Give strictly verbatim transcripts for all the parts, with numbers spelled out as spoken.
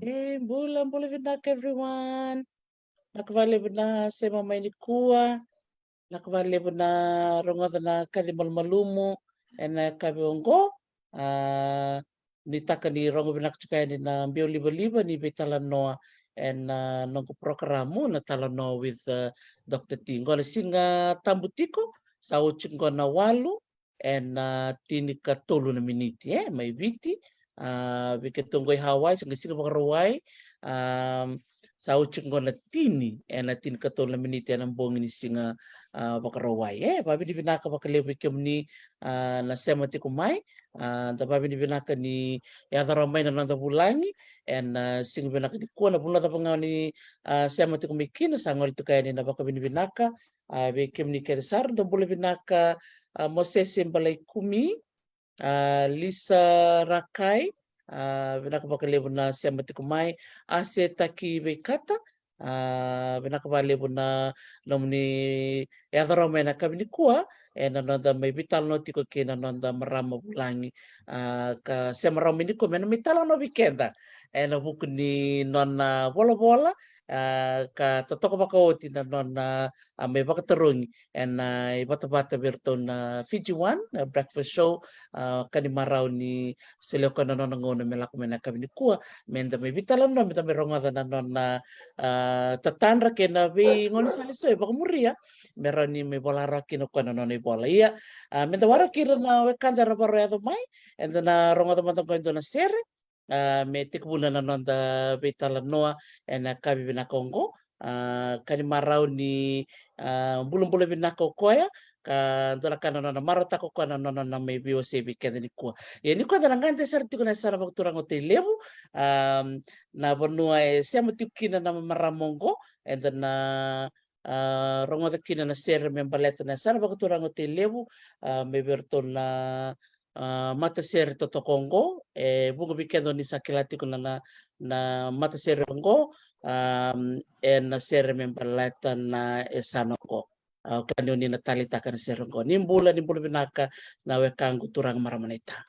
E bula, bula vinaka everyone. Vinaka vakalevu na sema mai nikua. Vinaka vakalevu na rogoca na kaci malumalumu ena yakavi oqo. A, nuitaka ni rogo vinaka tiko yani na biau livaliva ni veitalanoa ena noqu porokaramu na Talanoa with, uh, Doctor T. Qo na Siga Tabu tiko, sa oti qo na walu ena tinikatolu na miniti, e, mai Viti. A, vei keitou qo i Hawaii, sa qai Siga Vakarauwai. A, sa oti qo na tini ena tinikatolu na miniti ena bogi ni Siga, a, Vakarauwai. E, vavinavinaka vakalevu vei kemuni, a, na sema tiko mai. A, da vavinavinaka ni yaco rawa mai na noda vulagi ena, a, siga vinaka nikua. Na vanua cava ga ni, a, sema tiko mai kina, sa gole tiko yani na vakavinavinaka. A, vei kemuni kece sara, dou bula vinaka, a, Mosese Balaikumi, a, Lisa Rakai, a, vinaka vakalevu na sema tiko mai, Ase Taki Veikata, a, vinaka vakalevu na nomuni yaco rawa mai na yakavi nikua ena noda mai veitalanoa tiko kei na noda marama vulagi, a, ka sema rawa mai nikua me na mai talanoa vei keda ena vuku ni nona volavola, a, ka totoka vakaoti na nona, a, mai vakatarogi ena, a, ivatavata vei iratou na Fiji One, a, breakfast show, a, ka ni marau ni solia koya na nona gauna me lako mai na yakavi nikua, me da mai veitalanoa, me da mai rogoca na nona, a, tatadra kei na veigaunisala eso e vakamuria, me rawa ni mai vola rawa kina o koya na nona ivola. Ia, a, me da waraki ira na wekada era vakarau yaco mai, eda na rogoca mada qo e dua na sere, a, me tekivuna na noda veitalanoa ena yakavi vinaka oqo. A, ka ni marau ni, a, bulabula vinaka o koya, ka dua na ka na nona marautaka o koya na nona na mai veiwasei vei keda nikua. Ia nikua eda na gade sara tiko na yasana vakaturaga o Tailevu, a, na vanua e sema tiko kina na marama oqo, eda na, a, rogoca kina na sere me baleta na yasana vakaturaga o Tailevu, a, mai vei iratou na, a, matasere totoka oqo. E vuqa vei keda ni sa kila tiko na, na, na matasere oqo, a, ena sere me baleta na yasana oqo. A, au kila ni o ni na taleitaka na sere oqo. Ni bula, ni bula vinaka na wekaqu turaga marama naita.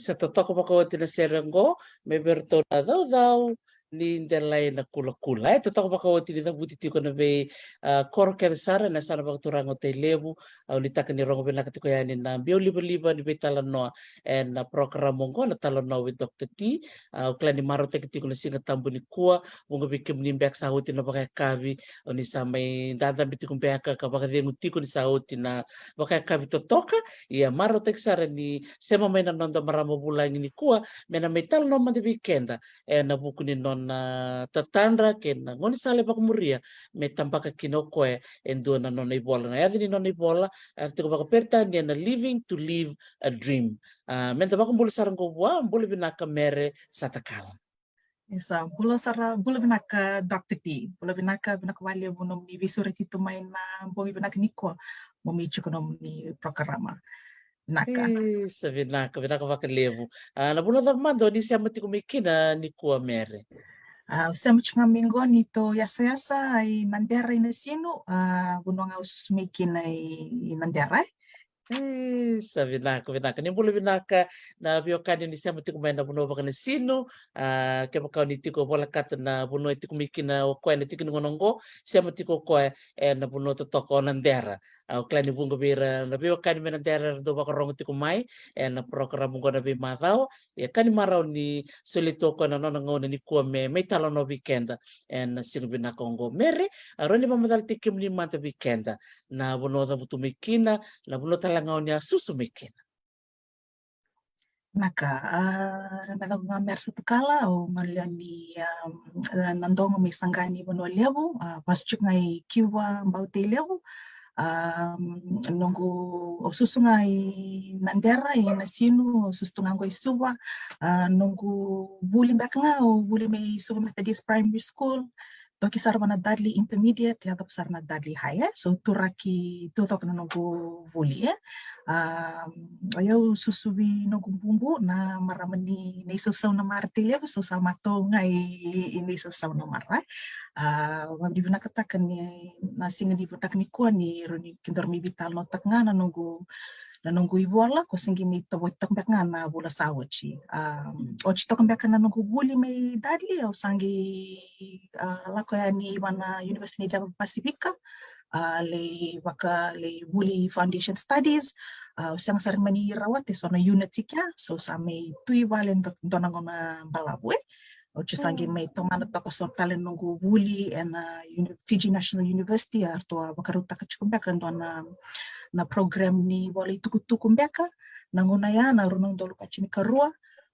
Sa totoka vakaoti na sere oqo me vei iratou na caucau ni delai na kulakula. E totoka vakaoti ni cavuti tiko na vei, ah, koro kece sara na yasana vakaturaga o Tailevu. Au nuitaka ni rogo vinaka tiko yani na biau livaliva ni veitalanoa ena program oqo, na Talanoa with Doctor T. Ah, au kila ni marautaki tiko na Siga Tabu nikua, vuqa vei kemuni beka sa oti na vakayakavi, o ni sa mai dadabe tiko beka ka vakacegu tiko ni sa oti na vakayakavi totoka. Ia marautaki sara ni sema mai na noda marama vulagi nikua me na mai talanoa mada vei keda ena vuku ni nona tatadra kei na gaunisala e vakamuria me tabaka kina o koya e dua na nona ivola. Na yaca ni nona ivola era tiko vakaperitania na Living to Live a Dream. Ah, me da vakabula sara oqo vua, bula vinaka Mere Satakala. Isa, bula sara, bula vinaka Doctor T. Bula vinaka, vinaka vakalevu nomuni veisureti tu mai na bogi vinaka nikua, mo mi tiko nomuni prokarama. Vinaka. Isa, vinaka, vinaka vakalevu. Ah, na vanua cava mada o ni sema tiko mai kina nikua Mere? Ah, au sema tiko ga mai qo ni tou yasayasa i Nadera i Nasinu, ah, vanua ga au susu mai kina i, i Nadera, e. Isa, vinaka, vinaka. Ni bula vinaka na veiwekani ni sema tiko mai na vanua vakaNasinu. Ah, kevaka o ni tiko volekata na vanua e tiko mai kina o koya na tiki ni gauna oqo, sema tiko o koya ena vanua totoka o Nadera. Ah, au kila ni vuqa vei ira na veiwekani mai Nadera era dau vakarogo tiko mai ena program oqo na veimacawa. Ia ka ni marau ni solia tu o koya na nona gauna nikua me mai talanoa vei keda ena siga vinaka oqo. Mere, ah, rawa ni vakamacalataki kemuni mada vei keda na vanua o cavutu mai kina, na vanua tale ga o ni a susu mai kina. Vinaka, ah, na yacaqu ga Mere Satakala, au gone lewe ni, ah, Nadogo mai Saqani, Vanua Levu, ah, vasu tiko ga i Kiuva, Bau, Tailevu. Ah, noqu, au susu ga i Nadera i Nasinu, au susu tu ga qo i Suva. Ah, noqu vuli beka ga, au vuli mai Suva Methodist Primary School, toki sara va na Dudley Intermediate, yacova sara na Dudley High, e. So turaki, tu toka na noqu vuli, e. Ah, o yau susu vei noqu bubu na marama ni, ni Sausau Namara, Tailevu, so sa matou ga i, i, i Sausau Namara, e. Ah, au vakavinavinakataka ni na siga ni veitalanoa nikua ni rawa ni kedaru mai veitalanoataka ga na noqu, na noqu ivola, ko se qai mai tovo toka beka ga na vula sa oti. Ah, oti toka beka na noqu vuli mai Dudley, au sa qai, ah, lako yani va na University ni Ceva Pasifika, ah, lai vaka, lai vuli Foundation Studies. Ah, au sega sara mani rawata e so na unit i kea, so sa mai tu i vale dua, dua na gauna balavu, e. Oti sa qai mai tomana toka so tale noqu vuli ena Uni-, Fiji National University, a ratou a vakarautaka tiko beka dua na, na program ni vola itukutuku beka. Na gauna ya na rua na udolu ka tinikarua,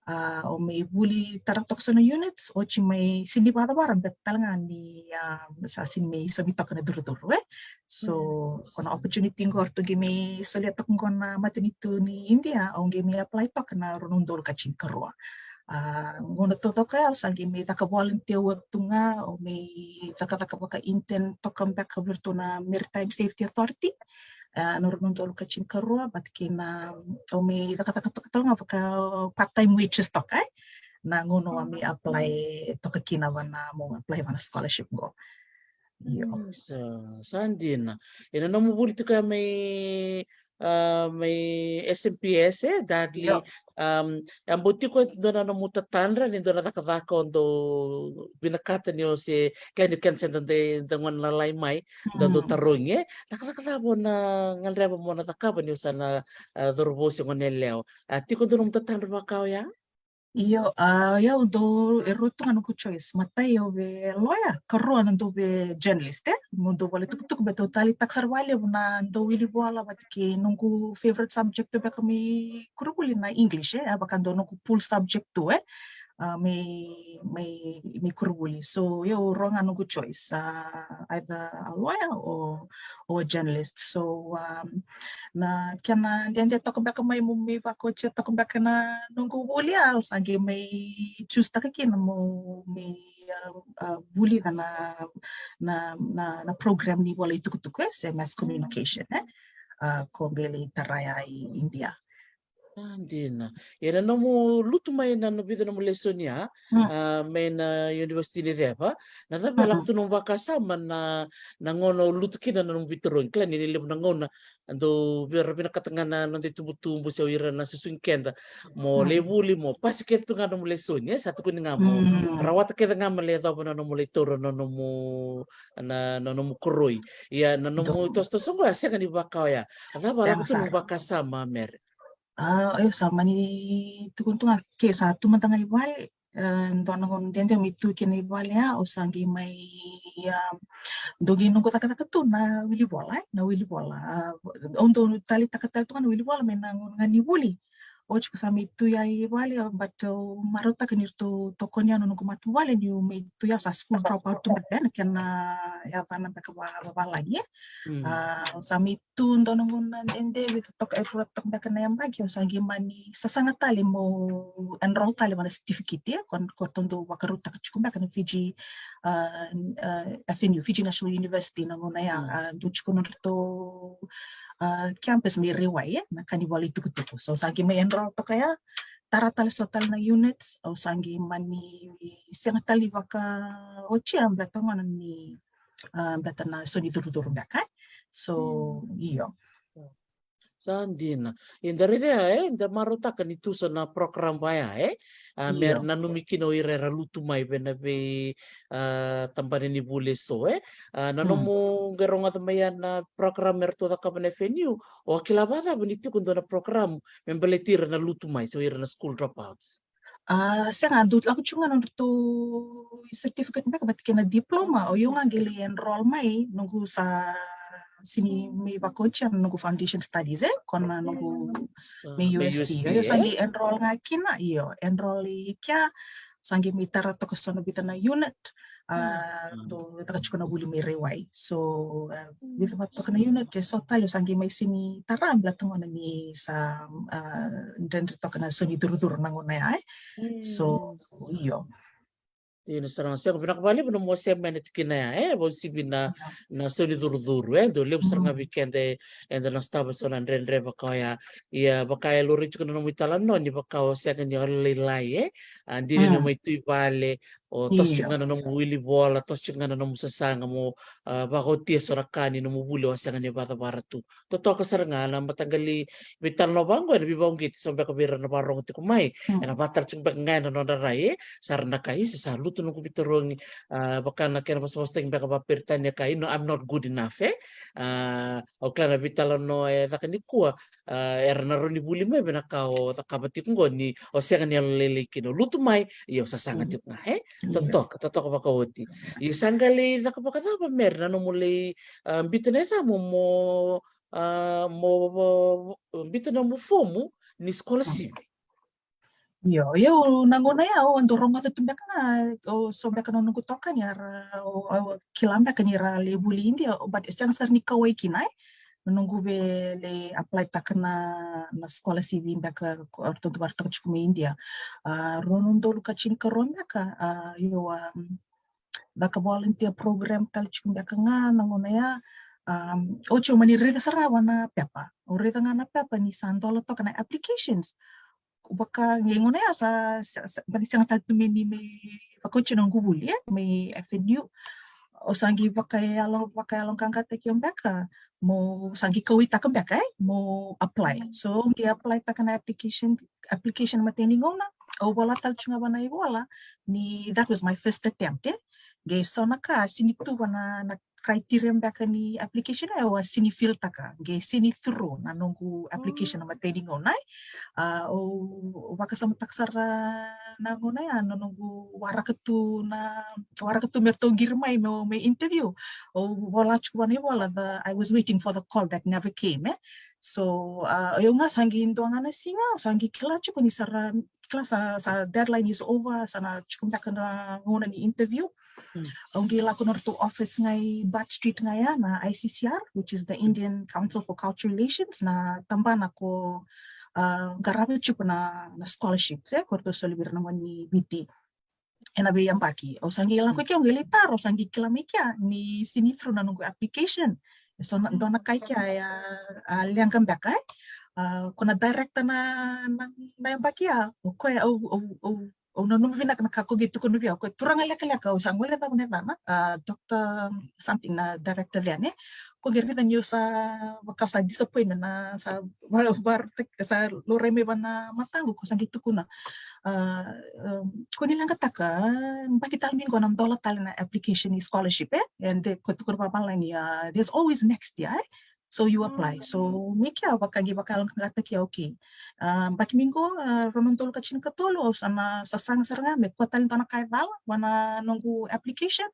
ah, au mai vuli tara toka so na units, oti mai sini vakacavara beka tale ga ni, ah, sa sini mai sovi toka na curucuru, e. So ko na opportunity qo ratou qai mai solia toka qo na matanitu ni India, au qai mai apply toka na rua na udolu ka tinikarua. Ah, gauna taucoko ya au sa qai mai caka volunteer work tu ga, au mai cakacaka vaka intern toka beka vei iratou na Maritime Safety Authority, ah, na rua na udolu ka tinikarua, but kei na, au mai cakacaka toka tale ga vaka part-time waitress toka, e, na gauna au mai apply toka kina va na, mo apply va na scholarship qo. Io. Mm, sa, sa dina. Ena nomu vuli tiko ya mai, ah, mai S M P S, e, Dudley. Io. Um, a bau tiko e dua na nomu tatadra ni dua na cakacaka o dau vinakata ni o se, kila ni o keda se da, da, da gone lalai mai, da dau tarogi, e. Cakacaka cava o na gadreva mo na cakava ni o sa na, ah, cauravou se gone yalewa? A tiko e dua nomu tatadra vaka oya? Io, ah, o yau dau, e rua tu ga noqu choice. Matai au via lawyer, karua na dau via journalist, e. Mo dau vola itukutuku, baleta au taleitaka sara vakalevu na dau wili vola vata kei noqu favorite subject tu beka mai koronivuli na English, e. A vaka dau noqu pull subject tu, e. Ah, mai, mai, mai koronivuli. So, io, rua ga noqu choice. Ah, either a lawyer or, or a journalist. So, um, na kena dede toka beka mai mo mai vakaotia toka beka na noqu vuli, au sa qai mai choose taka kina mo mai, ah, ah, vulica na, na, na, na program ni vola itukutuku, e, se mass communication, e. Ah, ko qai lai tara ya i India. A, dina. Ia na nomu lutu mai na, na vica nomu lesoni a, mm, a, mai na University ni Ceva. Na cava e lako tu nomu vakasama na, na gauna o lutu kina na nomu veitarogi? Kila ni levu na gauna dau vei ira vinakata ga na noda itubutubu se o ira na susugi keda mo, mm, lai vuli, mo pasi kece tu ga nomu lesoni, e, sa tukuni ga mo, mm, rawata kece ga mo lai yacova na nomu lai taura na nomu, na, na nomu koroi. Ia na nomu, donu, tosotoso oqo a sega ni vaka oya. A cava lako tu nomu vakasama, Mere? A, au sa mani tukuna tu ga ke sa tu mada ga i vale, e, dua na gauna dede me tu kina i vale, a, au sa qai mai, a, dou qai noqu cakacaka tu na wili vola, e, na wili vola. A, au dau taleitaka tale tu ga na wili vola mai na gauna ga ni vuli. Oti ko sa mai tu ya i vale, a, but au marautaka ni ratou tokoni au na noqu matavuvale niu mai tu ya, au sa school dropout tu beka, e, na kena yacana beka va, vavalagi, e. Mm. A, au sa mai tu dua na gauna dede, vica toka, e, vica toka beka na yabaki, au sa qai mani sasaga tale mo enroll tale vua na certificate, e, ko, ko ratou dau vakarautaka tiko beka na Fiji, a, a, F N U, Fiji National University, na gauna ya, mm, a, dau tiko nodratou, a, campus mai Rewai, e, na ka ni vola itukutuku. So au sa qai mai enroll toka ya, tara tale so tale na units, au sa qai mani sega tale ni vakaotia, baleta gona ni, a, baleta na so ni curucuru beka, e. So, mm, io. Sa dina. Ia da raica, e, da marautaka ni tu so na program vaya, e. A, me, io, nanumi kina o ira era lutu mai vei na vei, a, tabana ni vuli eso, e. A, na, mm, nomu qai rogoca mai ya na program eratou cakava na F N U, o a kila vakacava ni tiko dua na program me baleti ira na lutu mai, so ira na school dropouts? A, sega, dau lako tiko ga nodratou certificate beka vata kei na diploma, o yau ga qai lai enroll mai, noqu sa sini mai vakaotia na noqu foundation studies, e, ko na noqu, mm, sa mai, mai U S P, U S P, o yau sa, e, qai enroll ga kina, io, enroll i kea, sa qai mai tara toka so na vica na unit, a, mm, dau caka tiko na vuli mai Rewai. So, a, vica vata toka na unit, e so tale au sa qai mai sini tara, baleta gona ni sa, a, dredre toka na so ni curucuru na gauna ya, e. So, mm, io. Dina sara ga, sega, vinaka vakalevu na nomu wasea mai na tikina ya, e, vakauasivi na, io, na so ni curucuru, e, dau levu sara ga, mm, vei keda, e, eda na sotava so na dredre vaka oya. Ia vaka e laurai tiko na nomu italanoa ni vaka o sega ni yalolailai, e, a, dina ni, mm, mai tu i vale, o toso tiko, io, ga na nomu wili vola, toso tiko ga na nomu sasaga mo, a, vakaotia so na ka ni nomu vuli o a sega ni vakacavara tu. Totoka sara ga na mataqali veitalanoa vaqo, ena veivakauqeti so beka vei ira na vakarorogo tiko mai. Mm. Ena vakatara tiko beka ga ena nodra rai, e, sa ra na kaya, isa, sa lutu noqu veitarogi, a, vaka na kena vosavosataki beka vakaperitania, kaya, you know, I'm not good enough, e. A, au kila na veitalanoa e caka nikua, a, era na rawa ni vuli mai vei na ka o cakava tiko qo ni o sega ni yalolailai kina, o lutu mai, ia o sasaga, mm, tiko ga, e? Ia. Totoka, totoka vakaoti. Ia sa qai lai caka vakacava, Mere, na nomu lai, a, biuta na yacamu mo, a, mo, mo, mo biuta na nomu fomu ni scholarship? Mm. Io, io, na gauna ya au dau rogoca tu beka ga, o so beka na noqu itokani era, o, o kila beka ni ra lai vuli India, but e sega sara ni kauwai kina, e, na noqu via lai apply taka na, na scholarship beka ko ratou dau vakarautaka tiko mai India. A, rua na udolu ka tinikarua beka, a, io, a, caka volunteer program tale tiko beka ga na gauna ya. Um, oti au mani raica sara ga vua na pepa. Au raica ga na pepa ni sa dola toka na applications. Vaka qai gauna ya sa, sa, sa, mani sega tale tu mai ni mai vakaoti na noqu vuli, e, mai F N U. Au sa qai vakayalo, vakayaloqaqataki au beka mo sa qai kauwaitaka beka, e, mo apply. So au qai apply taka na application, application matai ni gauna. Au vola tale tu ga vua na ivola ni that was my first attempt, e. Qai so na ka sini tu vua na, na criteria beka ni application, e, au a sini fill taka, qai sini through na noqu application na matai ni gauna, e. A, au vakasamataka sara na gauna ya na noqu waraka tu na, waraka tu me ratou qiri mai meu, meu interview. Au vola tiko vua na ivola the, I was waiting for the call that never came, e. So, a, au ga sa qai dua ga na siga, sa qai kila tiko ni sa ra, kila sa, sa deadline is over, sa na tiko beka na gauna ni interview. Mm. Au qai lako na nodratou office ga i Butt Street ga ya, na I C C R, which is the Indian Council for Cultural Relations, na tabana ko, a, qarava tiko na, na scholarships, e, ko ratou soli vei ira na gone ni Viti ena veiyabaki. Au sa qai lako, mm, i kea, au qai lai taro, au sa qai kila mai kea ni sini through na noqu application. E so na, dua na ka i kea, e, a, a leqa beka, e. A, ko na director na, na, na yabaki ya, o koya au, au, au, au nanuma vinaka na ka ko qai tukuna vei au. O koya turaga lekaleka, au sa guilecava na yacana, a, Doctor something na director there, ne? Ko qai raica niu sa, vaka sa disappointment na, sa, va, va, sa laurai mai va na mataqu, ko sa qai tukuna. A, um, ko ni leqataka, baki tale mai qo na dola tale na application ni scholarship, e? And ko tukuna vavalagi, a, there's always next year, e? So you apply. So me kea vaka qai vakayaloqaqataki au, okay. A, baki mai qo, a, rua na udolu ka tinikatolu, au sa na sasaga sara ga me kua tale dua na ka e cala va na noqu application.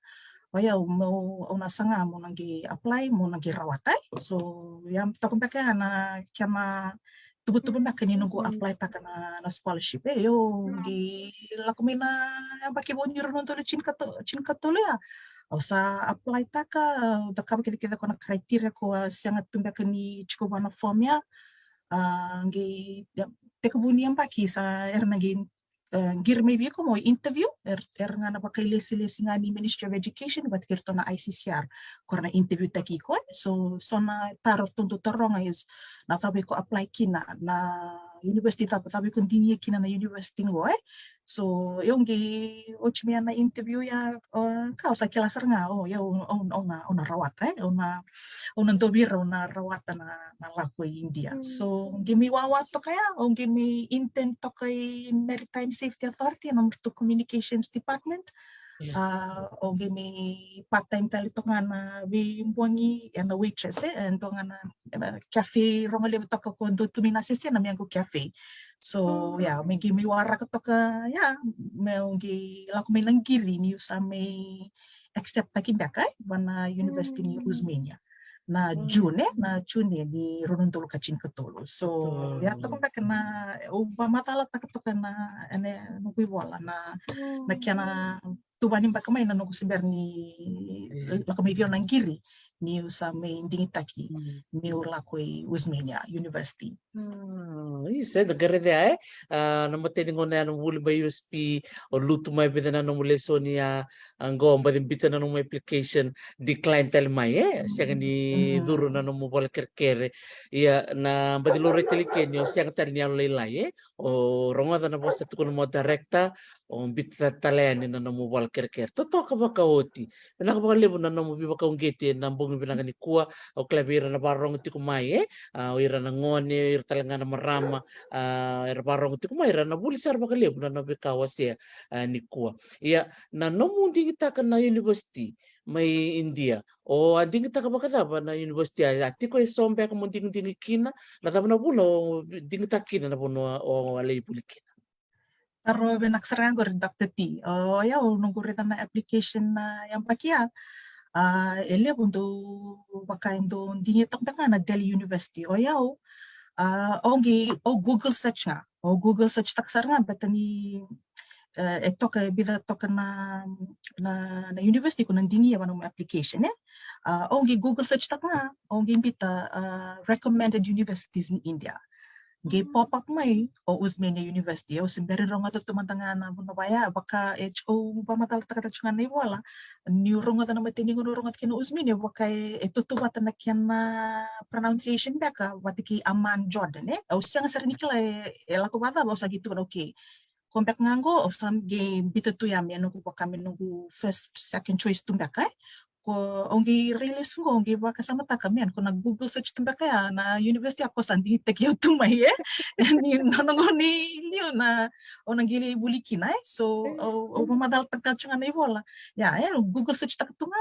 O yau, meu, au na saga meu na qai apply, meu na qai rawata, e. So ya toka beka ya na kena tuvatuva beka ni noqu apply taka na, na scholarship, e. Au qai lako mai na yabaki vou ni rua na udolu tinikato-, tinikatolu ya. Au sa apply taka, au cakava kece kece ko na criteria ko a sega tu beka ni tiko va na form ya. A, qai, ya, tekivu ni yabaki sa era na qai, e, qiri mai vei iko mo interview, er, era ga na vakailesilesi ga ni Ministry of Education vata kei iratou na I C C R. Ko ra na interview taki iko, e. So, so na taro ratou dau taroga is na cava iko apply kina, na university cava, cava iko digia kina na university qo, e. So, au qai oti mai ya na interview ya, o, ka au sa kila sara ga, o, au, au, au na, au na rawata, e, au na, au na dua vei ira au na rawata na, na lako i India. So, au qai mai wawa toka ya, au qai mai intern toka i Maritime Safety Authority, na nodratou communications department. A, au qai mai part-time tale toka ga na veibogi, e, na waitress, e, e dua ga na, e, na cafe rogo levu toka ko dau tu mai Nasese, na Mango Cafe. So, ya, me qai mai waraka toka, ya, meu qai lako mai na qiri niu sa mai accept taki beka, e, va na University ni Uzmania. Na June, e, na June ni rua na udolu ka tinikatolu. So, ya toka beka na, au vakamacalataka toka na, ena noqu ivola, na, na kena tuvani beka mai na noqu se bera ni lako mai vei au na qiri niu sa mai digitaki meu lako i Uzmania University. A, isa, eda qai raica, e? A, na matai ni gauna ya na vuli mai U S P, o lutu mai, vica na nomu lesoni ya, a, qo baci biuta na nomu application, decline tale mai, e? Sega ni curu na nomu vola kerekere. Ia, na baci laurai tale ke ni o sega tale ni yalolailai, e? O rogoca na vosa tukuna mai o director, o biuta tale yani na nomu vola kerekere. Totoka vakaoti. Vinaka vakalevu na nomu veivakauqeti ena bogi vinaka nikua. Au kila vei ira na vakarorogo tiko mai, e? A, o ira na gone, o ira tale ga na marama, a, era vakarorogo tiko mai, era na vuli sara vakalevu na nomu veika wasea, a, nikua. Ia, na nomu digitaka na university mai India, o a digitaka vakacava na university? A, a tiko eso beka mo digidigi kina? Na cava na vuna o digitaka kina na vanua o a lai vuli kina? Taro vinaka sara ga qori, Doctor T. O yau, noqu raica na application na yabaki ya, a, e levu dau vaka e dau digitaka beka ga na Delhi University. O yau, a, au qai, au Google search ga. Au Google search taka sara ga, baleta ni, e, e toka, e vica toka na, na, na university ko na digia va na nomu application, e? A, au qai Google search taka ga, au qai biuta, a, recommended universities in India. Qai pop up mai o Osmania University. Au se bera ni rogoca tu mada ga na vanua vaya, vaka e tiko, au vakamacalataka tale tiko ga na ivola. Niu rogoca na imatai ni gauna au rogoca kina Osmania, vaka e, e tautauvata na kena pronunciation beka vata kei Amman, Jordan, e? Au sega sara ni kila e, e lako vakacava, au sa qai tukuna, okay. Ko beka ga qo, au sa qai biuta tu ya me noqu, vaka me noqu first, second choice tu beka, e? Ko au qai rai lesu qo, au qai vakasamataka, man, ko na Google search tu beka ya, na university ya ko sa digitaki au tu mai, e? Ni nona gauna i liu na, au na qai lai vuli kina, e? So, au, au vakamacalataka tale tu ga na ivola. Ya, e, au Google search taka tu ga,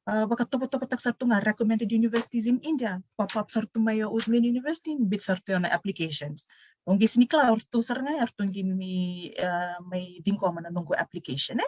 a, vakatovotovotaka sara tu ga recommended universities in India, pop up sara tu mai o Osmania University, biuta sara tu ya na applications. Au qai sega ni kila o ratou sara ga, o ratou qai mai, a, mai ciqoma na noqu application, e?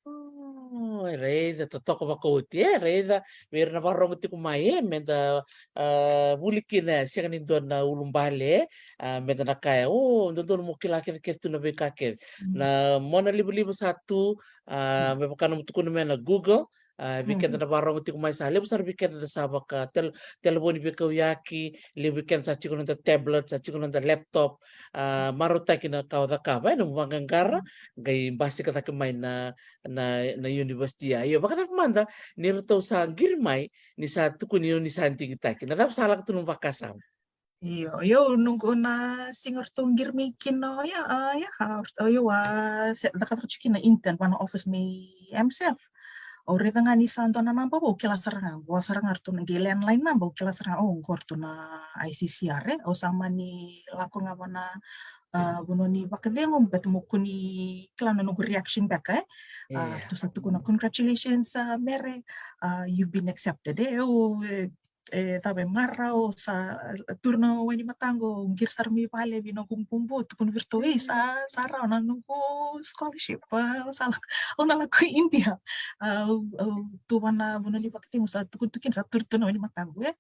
O, e raica, totoka vakaoti, e raica, vei ira na vakarorogo tiko mai, e, meda, a, vuli kina, e sega ni dua na ulubale, e, a, meda na kaya, o, dodonu mo kila kece kece tu na veika kece. Na mona livaliva sa tu, a, me vaka nomu tukuna mai na Google, a, vei keda na vakarorogo tiko mai sa levu sara vei keda da sa vaka tel-, telefoni veikauyaki, levu vei keda sa tiko na noda tablet, sa tiko na noda laptop, a, marautaki na ka o cakava, e, nomu vaqaqara, qai basika cake mai na, na, na university ya. Io, vakacava mada ni ratou sa qiri mai, ni sa tukuni o ni sa digitaki? Na cava sa lako tu nomu vakasama? Io, io, noqu na siga ratou qiri mai kina, ia, a, ia, a, ratou, io, a, se, cakacaka tiko kina intern vana office mai M S F. Au raica ga ni sa dua na naba vou, au kila sara ga, vua sara ga ratou na qai landline naba, au kila sara ga, o, qo ratou na I C C R, e, au sa mani lako ga vana, a, vanua ni vakacegu, baleta meu kua ni kila na noqu reaction beka, e. A, ratou sa tukuna, congratulations, a, Mere, a, you've been accepted, e, au, e, e, cava e marau, sa, e, turu na wai ni mataqu, qiri sara mai vale vei noqu bubu, tukuna vei ratou, ei, sa, sa rawa na noqu scholarship, a, au sa lako, au na lako i India. A, au, au tu vana vanua ni vakacegu, sa tukuna tu kina, sa turu tu na wai ni mataqu, e.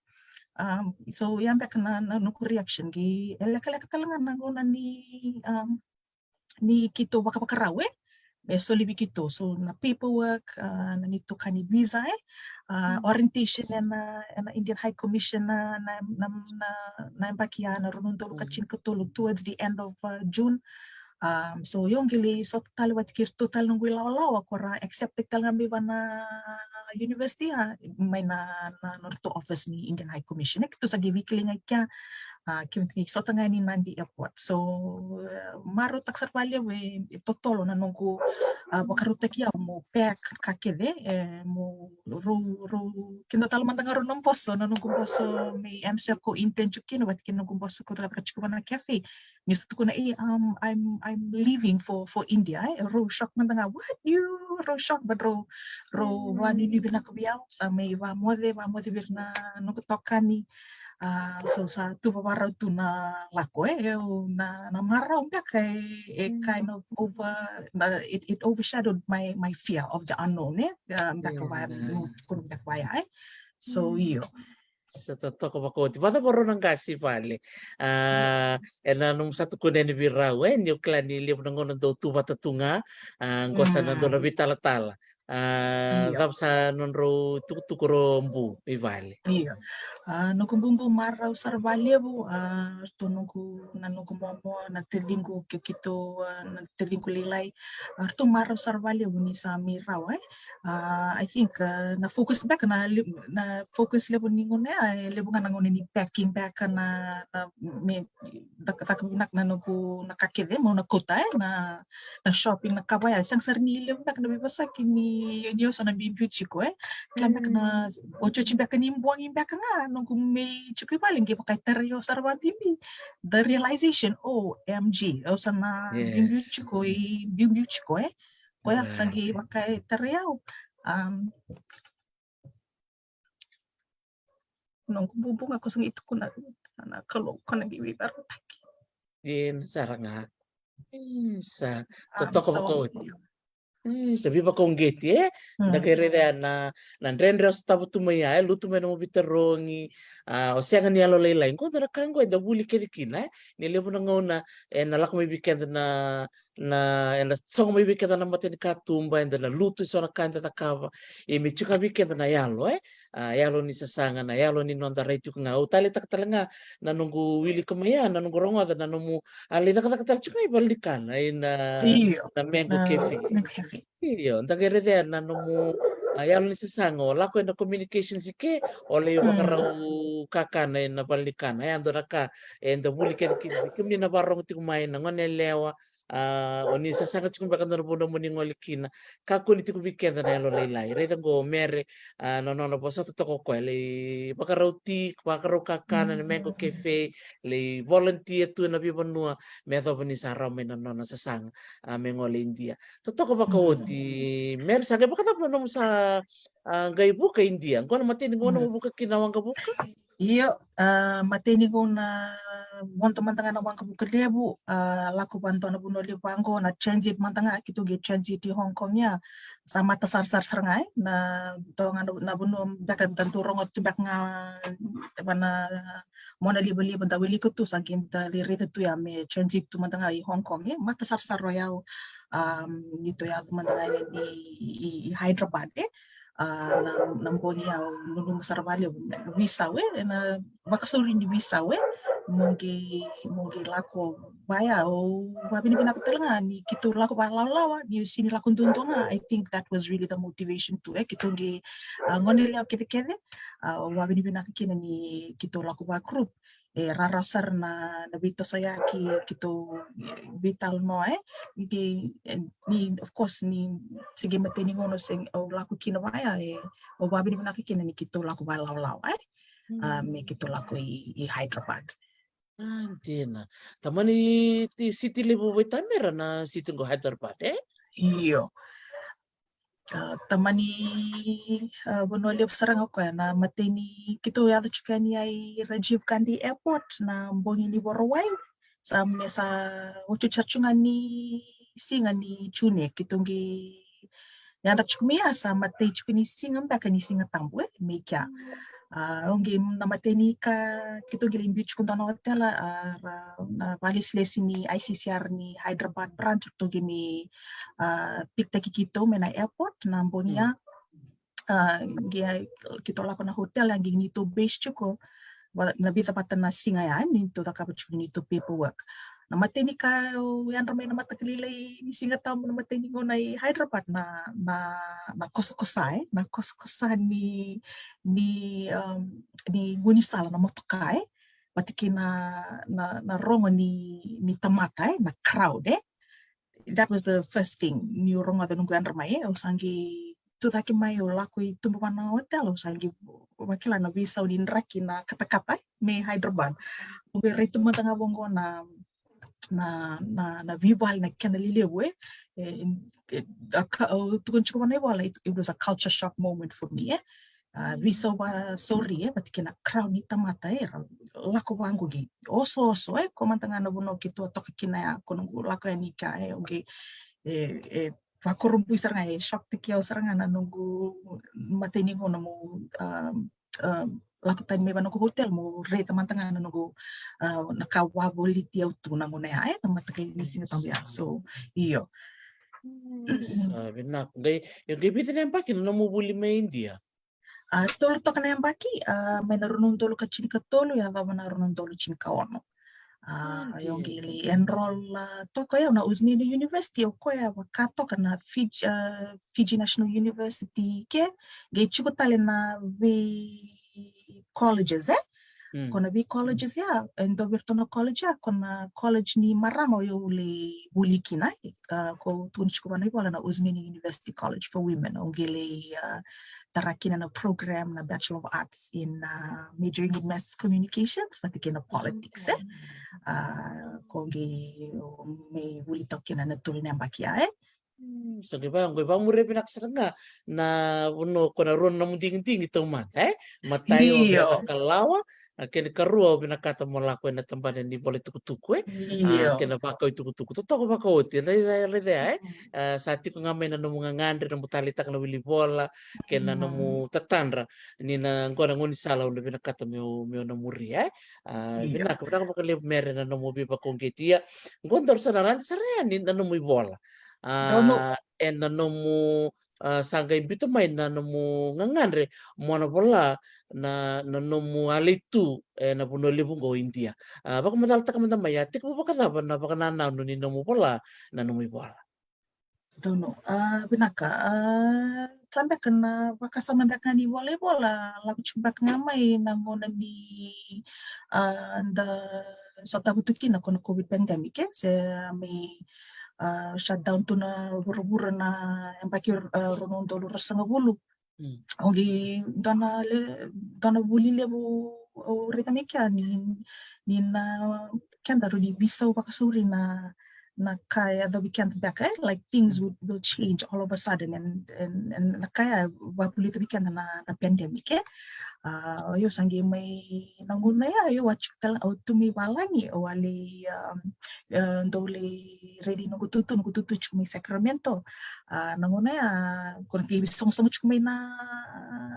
Um, so, ia beka na, na noqu reaction, qai, e lekaleka tale ga na gauna ni, um, ni keitou vakavakarau, e? Me soli vei keitou. So, na paperwork, a, na neitou ka ni visa, e? A, orientation ena, ena Indian High Commission na, na, na, na, na yabaki ya na rua na udolu ka tinikatolu, towards the end of, uh, June. Um, so, io qai lai sota tale vata kei iratou tale noqu ilawalawa, ko ra accept tale ga mai vana university, a, mai na, na, na nodratou office ni Indian High Commission. E, keitou sa qai veikilai ga i kea, a, keitou qai sota ga yani Nadi Airport. So, e, marautaka sara vakalevu, e, e totolo na noqu, a, vakarautaki au meu pack ka kece, e, meu rau, rau, kidacala mada ga rau na boso, na noqu boso mai M S F kau intern tiko kina, vata kei na noqu boso kau cakacaka tiko vana cafe. Niu sa tukuna, e, um, I'm, I'm leaving for, for India, e. Rau shock mada ga, what? You? Rau shock, but rau, rau vakanuinui vinaka vei au, sa mai vakamoce, vakamoce vei ira na noqu itokani. A, so sa tu vakarau tu na lako, e, au na, na marau beka, e, e kind of over, na, it, it overshadowed my, my fear of the unknown, e, a, beka vaya, meu tukuna beka vaya, e. So, io. Sa totoka vakaoti. Vakacava rau na qase i vale? A, ena nomu sa tukuna yani vei rau, e, niu kila ni levu na gauna dou tu vata tu ga, a, qo sa na dua na veitalatala. A, cava sa nodrau tukutuku rau bu i vale? Io. A, noqu bubu marau sara vakalevu, a, ratou noqu, na noqu momo, na taciqu, ke keitou, a, na taciqu lailai, a, ratou marau sara vakalevu ni sa mai rawa, e. A, I think, a, na focus beka na li-, na focus levu ni gauna ya, e levu ga na gauna ni packing beka na, na me, caka, caka vinaka na noqu, na ka kece meu na kauta, e, na, na shopping, na ka vaya, sega sara ni levu beka na veivosaki ni, ni au sa na biubiu tiko, e. Kila beka na, otioti beka ni bogi beka ga, noqu mai tiko i vale, qai vaka e tarai au sara vakabibi. The realization, O M G, au sa na biubiu tiko, i biubiu tiko, e. Koya sa qai vaka e tarai au. Um, noqu bubu ga ko sa qai tukuna, na Kalou ko na qai veivarautaki. Io, sara ga. Isa, totoka vakaoti. Isa, veivakauqeti, e? Da qai raica na, na dredre o sotava tu mai ya, e, lutu mai na nomu veitarogi, a, o sega ni yalolailai. Qo dua na ka qo eda vuli kece kina, e? Ni levu na gauna, e, na lako mai vei keda na, na, eda sogo mai vei keda na matanikatuba, eda na lutu i so na ka eda cakava. E, me tiko vei keda na yalo, e? A, yalo ni sasaga, na yalo ni noda rai tiko ga. Au taleitaka tale ga na noqu wilika mai ya, na noqu rogoca na nomu, a, lai cakacaka tale tiko ga i valenikana, ina, na Mango Cafe. Io, da qai raica na nomu, a, yalo ni sasaga, o lako ena communications i ke, o lai vakarau kakana ena valenikana. E, a dua na ka eda vuli kece kina, kemuni na vakarorogo tiko mai, na gone yalewa, a, o ni sasaga tiko beka dua na vanua mo ni gole kina. Kakua ni tiko vei keda na yalolailai. Raica qo o Mere, a, na nona vosa totoka o koya, lai vakarau ti, vakarau kakana na Mango Cafe, lai volunteer tu ena veivanua, me yacova ni sa rawa mai na nona sasaga, a, me gole i India. Totoka vakaoti, Mere, sa qai vakacava na nomu sa, a, qai vuka i India? Qo na imatai ni gauna mo vuka kina na waqavuka? Io, a, imatai ni gauna, vodo mada ga na waqavuka levu, a, lako vua na dua na vanua levu vaqo, na transit mada ga, keitou qai transit i Hong Kong ya. Sa mata sarasara sara ga, e, na dua ga na, na vanua beka da dau rogoca tu beka ga, va na mona livaliva da wilika tu, sa qai da lai raica tu ya me transit tu mada ga i Hong Kong, e. Mata sarasara o yau, um, neitou yaco mada ga yani i, i, i Hyderabad, e. A, na, na bogi ya au nanuma sara vakalevu na veisau, e, na vakasauri ni veisau, e. Mo qai, mo qai lako vaya, au vakavinavinaka tale ga ni keitou lako vakalawalawa, niu sega ni lako duadua ga. I think that was really the motivation too, e. Keitou qai, a, gone yalewa kecekece, a, au vakavinavinaka kina ni keitou lako vaka group. e rarawa sara na, na veitosoyaki, keitou veitalanoa, e. Ni, e, ni, of course, ni se qai matai ni gauna se au lako kina vaya, e, au vakavinavinaka kina ni keitou lako vakalawalawa, e. A, me keitou lako i, i Hyderabad. A, dina. Tamani ti, siti levu vei Tamera na siti qo Hyderabad, e? Io. A, tamani, a, vanua levu sara ga o koya, na matai ni keitou yaco tiko yani i Rajiv Gandhi Airport na bogi ni Vakarauwai. Sa me sa otioti sara tiko ga ni siga ni June, keitou qai yadra tiko mai ya, sa matai tiko ni siga beka ni Siga Tabu, e, mai kea. A, au qai na matai ni ka, keitou qai lai biu tiko dua na hotel, a, ra, na vakalesilesi ni I C C R ni Hyderabad branch, ratou qai mai, a, pick-taki keitou mai na airport na bogi ya. A, qai keitou lako na hotel, a, qai neitou base tiko, va, na vica vata na siga ya, neitou cakava tiko neitou paperwork. Na matai ni ka au yadra mai na mataka lailai ni Siga Tabu, na matai ni gauna i Hyderabad, na, na, na kosakosa, e, na kosakosa ni, ni, um, ni gaunisala, na motoka, e. Vata kei na, na, na rogo ni, ni tamata, e, na crowd, e. That was the first thing niu rogoca noqu yadra mai, e. Au sa qai tucake mai, au lako i tuba va na hotel, au sa qai vakila na veisau ni draki na katakata, e, mai Hyderabad. Au qai raica mada ga vaqo na, na, na, na veivale na kena lelevu, e. E, e, a ka, au tukuna tiko va na ivola, it, it was a culture shock moment for me, e. A, veisau vakasauri, e, vata kei na crowd ni tamata, e, ra lako vaqo qai osooso, e, ko mada ga na vanua keitou a toka kina ya, ko noqu lako yani kea, e, au qai, e, e, vakurabui sara ga, e, shock-taki au sara ga na noqu matai ni gauna meu, um, um, lako tani mai va noqu hotel meu raica mada ga na noqu, uh, na ka wavoliti au tu na gauna ya, e, na mataka ni Siga Tabu ya. So, io. Mm, sa vinaka. Qai, e qai vica na yabaki na nomu vuli mai India? A, tolu toka na yabaki, a, mai na rua na udolu ka tinikatolu yacova na rua na udolu tinikaono. A, au qai lai enroll, a, toka o yau na Usmania University, o koya vaka toka na Fiji, a, Fiji National University ke, qai tiko tale na vei colleges, e? Mm. Ko na vei colleges ya, e dua vei iratou na college ya, ko na college ni marama o yau lai vuli kina, e, a, ko tukuni tiko va na ivola na Usmania University College for Women. Au qai lai, a, tara kina na program na Bachelor of Arts in, a, majoring in mass communications, vata kei na politics, e. A, ko qai, o, mai vuli toka kina na tolu na yabaki ya, e. Mm, sa qai va, qai vamuria vinaka sara ga na vanua ko na rua na nomu digidigi taumada, e? Matai o, io, Veikalawa, a, kena ikarua o vinakata mo lako ena tabana ni vola itukutuku, e? Io. A, kena vakau itukutuku. Totoka vakaoti, raica, raica, e? Mm. A, sa tiko ga mai na nomu gagadre, nomu taleitaka na wili vola, kei na, mm, nomu tatadra. Ni na qo na gaunisala au na vinakata meu, meu na muria, e? A, io, vinaka, vinaka vakalevu Mere na nomu veivakauqeti. Ia, qo daru sa na raica sara yani na nomu ivola. A, ena nomu, a, sa qai biuta mai na nomu gagadre mo na vola na, na nomu alei tu ena vanua levu qo o Idia. A, vakamacalataka mada mai, a tekivu vakacava na vakanananu ni nomu vola na nomu ivola? Donu, a, vinaka, a, ka beka na vakasama beka ni vola ivola, lako tiko beka ga mai na gauna ni, a, da sotava tu kina ko na COVID pandemic, e, se mai, a, shutdown tu na vuravura na yabaki, a, rua na udolu ruasagavulu. Mm. Au qai dua na le, dua na vuli levu au raica mai kea ni, ni na keda rawa ni veisau vakasauri na, na ka e yacovi keda beka, e, like, things would, will change all of a sudden, and, and, and na ka ya vakavulica vei keda na, na pandemic, e. A, o yau sa qai mai na gauna ya, o yau a tiko tale, au tu mai valagi, au a lai, um, e, dau lai raici noqu tutu, noqu tutu tiko mai Sacramento. A, na gauna ya, ko na qai sogosogo tiko mai na,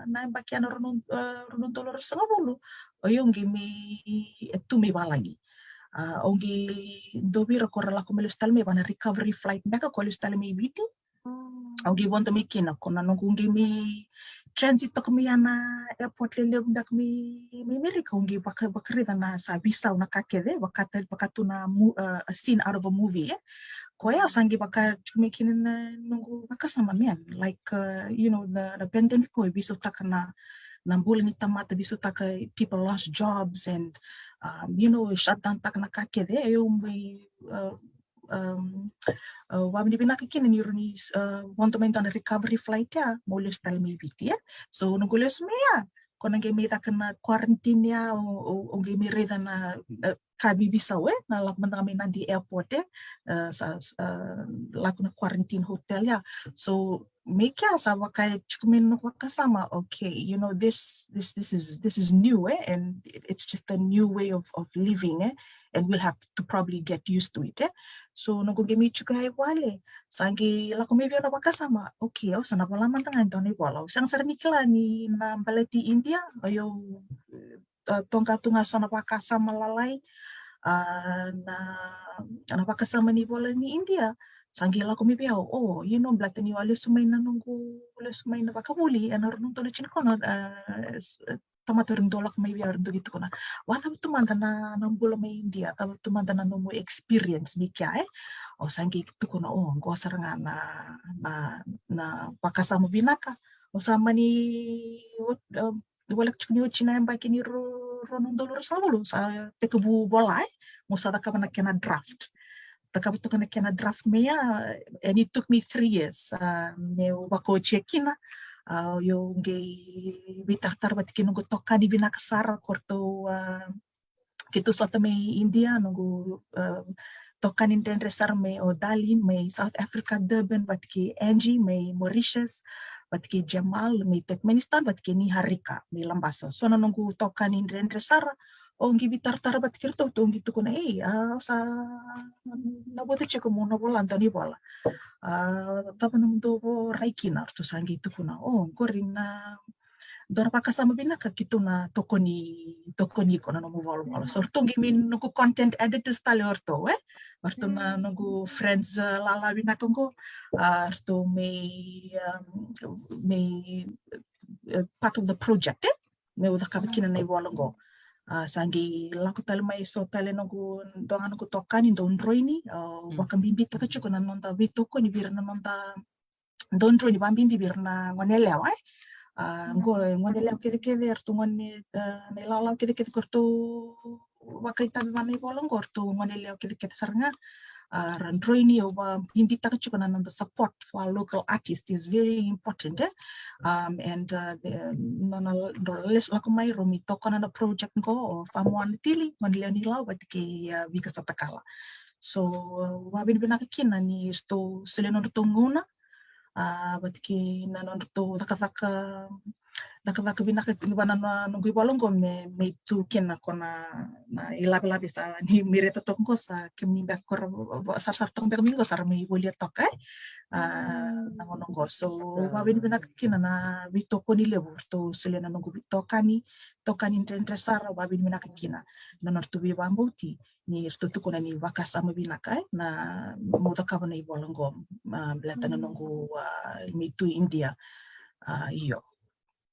na yabaki ya na rua na, a, rua na udolu ruasagavulu. O yau qai mai, e, tu mai valagi. A, au qai dua vei ira ko ra lako mai lesu tale mai va na recovery flight beka ko lesu tale mai Viti. Au qai vodo mai kina, ko na noqu qai mai transit toka mai ya na airport lelevu beka mai, mai Amerika, au qai vaka, vakaraica na sa veisau na ka kece, vaka ta, vaka tu na mo-, a, a scene out of a movie, e. Ko ya au sa qai vaka tiko mai kina na noqu vakasama, man, like, a, you know, the, the pandemic qo e veisautaka na, na bula ni tamata, veisautaka, people lost jobs and, um, you know, shutdown taka na ka kece, e, au mai, uh, um, uh, vavinavinaka kina ni rawa ni, uh, vodo mai dua na recovery flight ya, mo lesu tale mai Viti, e. So noqu lesu mai ya, ko na qai mai caka na quarantine ya, o, o, o qai mai raica na, uh, ka vivisau, e, na lako mada ga mai Nadi airport, e, uh, sa, uh, lako na quarantine hotel ya. So me kea sa vaka e tiko mai na noqu vakasama, okay, you know, this, this, this is, this is new, e, and it, it's just a new way of, of living, e, and we'll have to probably get used to it, e. So noqu qai mai tiko ya i vale, sa qai lako mai vei au na vakasama, okay, au sa na vola mada ga e dua na ivola. Au sega sara ni kila ni na baleti India, o yau, uh, toqa tu ga so na vakasama lalai, uh, na, na vakasama ni vola ni India. Sa qai lako mai vei au, oh, you know, baleta ni au a lesu mai na noqu, lesu mai na vakavuli ena rua na udolu tinikaono, uh, s-, tamata era dau lako mai vei au era dau qai tukuna, vakacava tu mada na, na bula mai India, cava tu mada na nomu experience mai kea, e? Au sa qai tukuna, oh, qo sara ga na, na, na vakasama vinaka. Au sa mani, uh, voleka tiko ni oti na yabaki ni ru-, rua na udolu ruasagavulu, sa tekivu vola, e. Mo sa cakava na kena draft. Cakava toka na kena draft mai ya, and it took me three years, uh, meu vakaotia kina. Uh, au qai veitaratara vata kei noqu tokani vinaka sara, ko ratou, uh, keitou sota mai India, noqu, uh, tokani dredre sara mai o Darlene mai South Africa, Durban, vata kei Angie mai Mauritius, vata kei Jamal mai Turkmenistan, vata kei Niharika mai Labasa. So na noqu tokani dredre sara, au qai veitaratara vata kei ratou, au qai tukuna, ei, a, au sa na vota tiko meu na vola dua na ivola. A, cava nomudou vorai kina? Ratou sa qai tukuna, o, qori na dua na vakasama vinaka keitou na tokoni, tokoni iko na nomu volavola. So ratou qai mai noqu content editors tale o ratou, e? O ratou na noqu friends, uh, lala vinaka qo, a, ratou mai, um, mai, uh, part of the project, e? Meu cakava kina na ivola qo. A, sa qai lako tale mai so tale noqu, dua ga noqu tokani dau droini, a, vakabibitaka tiko na noda veitokoni vei ira na noda dau droini vakabibi vei ira na gone yalewa, e. A, qo e gone yalewa kecekece, eratou gone, a, na ilawalawa kecekece ko ratou vakaitavi vua na ivola qo, ratou gone yalewa kecekece sara ga. A, ra droini, au vakabibitaka tiko na noda support for our local artist is very important, e. Um, and, uh, the, nona, nona lesu lako mai, rau mai tokona na project qo, o Famoana Tili, gone yalewa ni Lau, vata kei, uh, Vika Satakala. So, uh, vakavinavinaka kina ni ratou solia nodratou gauna, a, vata kei na nodratou cakacaka, cakacaka vinaka vua na, na noqu ivola qo me, me tu kina ko na, na ilavelave sa ni mai reta toka qo sa kemuni beka ko ra, sarasara toka beka mai qo sa ra mai volia toka, e. A, na gauna qo. So, vakavinavinaka kina na veitokoni levu ratou solia na noqu veitokani, tokani dredre sara, vakavinavinaka kina na nodratou veivakabauti. Ni ratou tukuna ni vakasama vinaka, e, na meu cakava na ivola qo, a, baleta na noqu, a, mai tu India. A, io.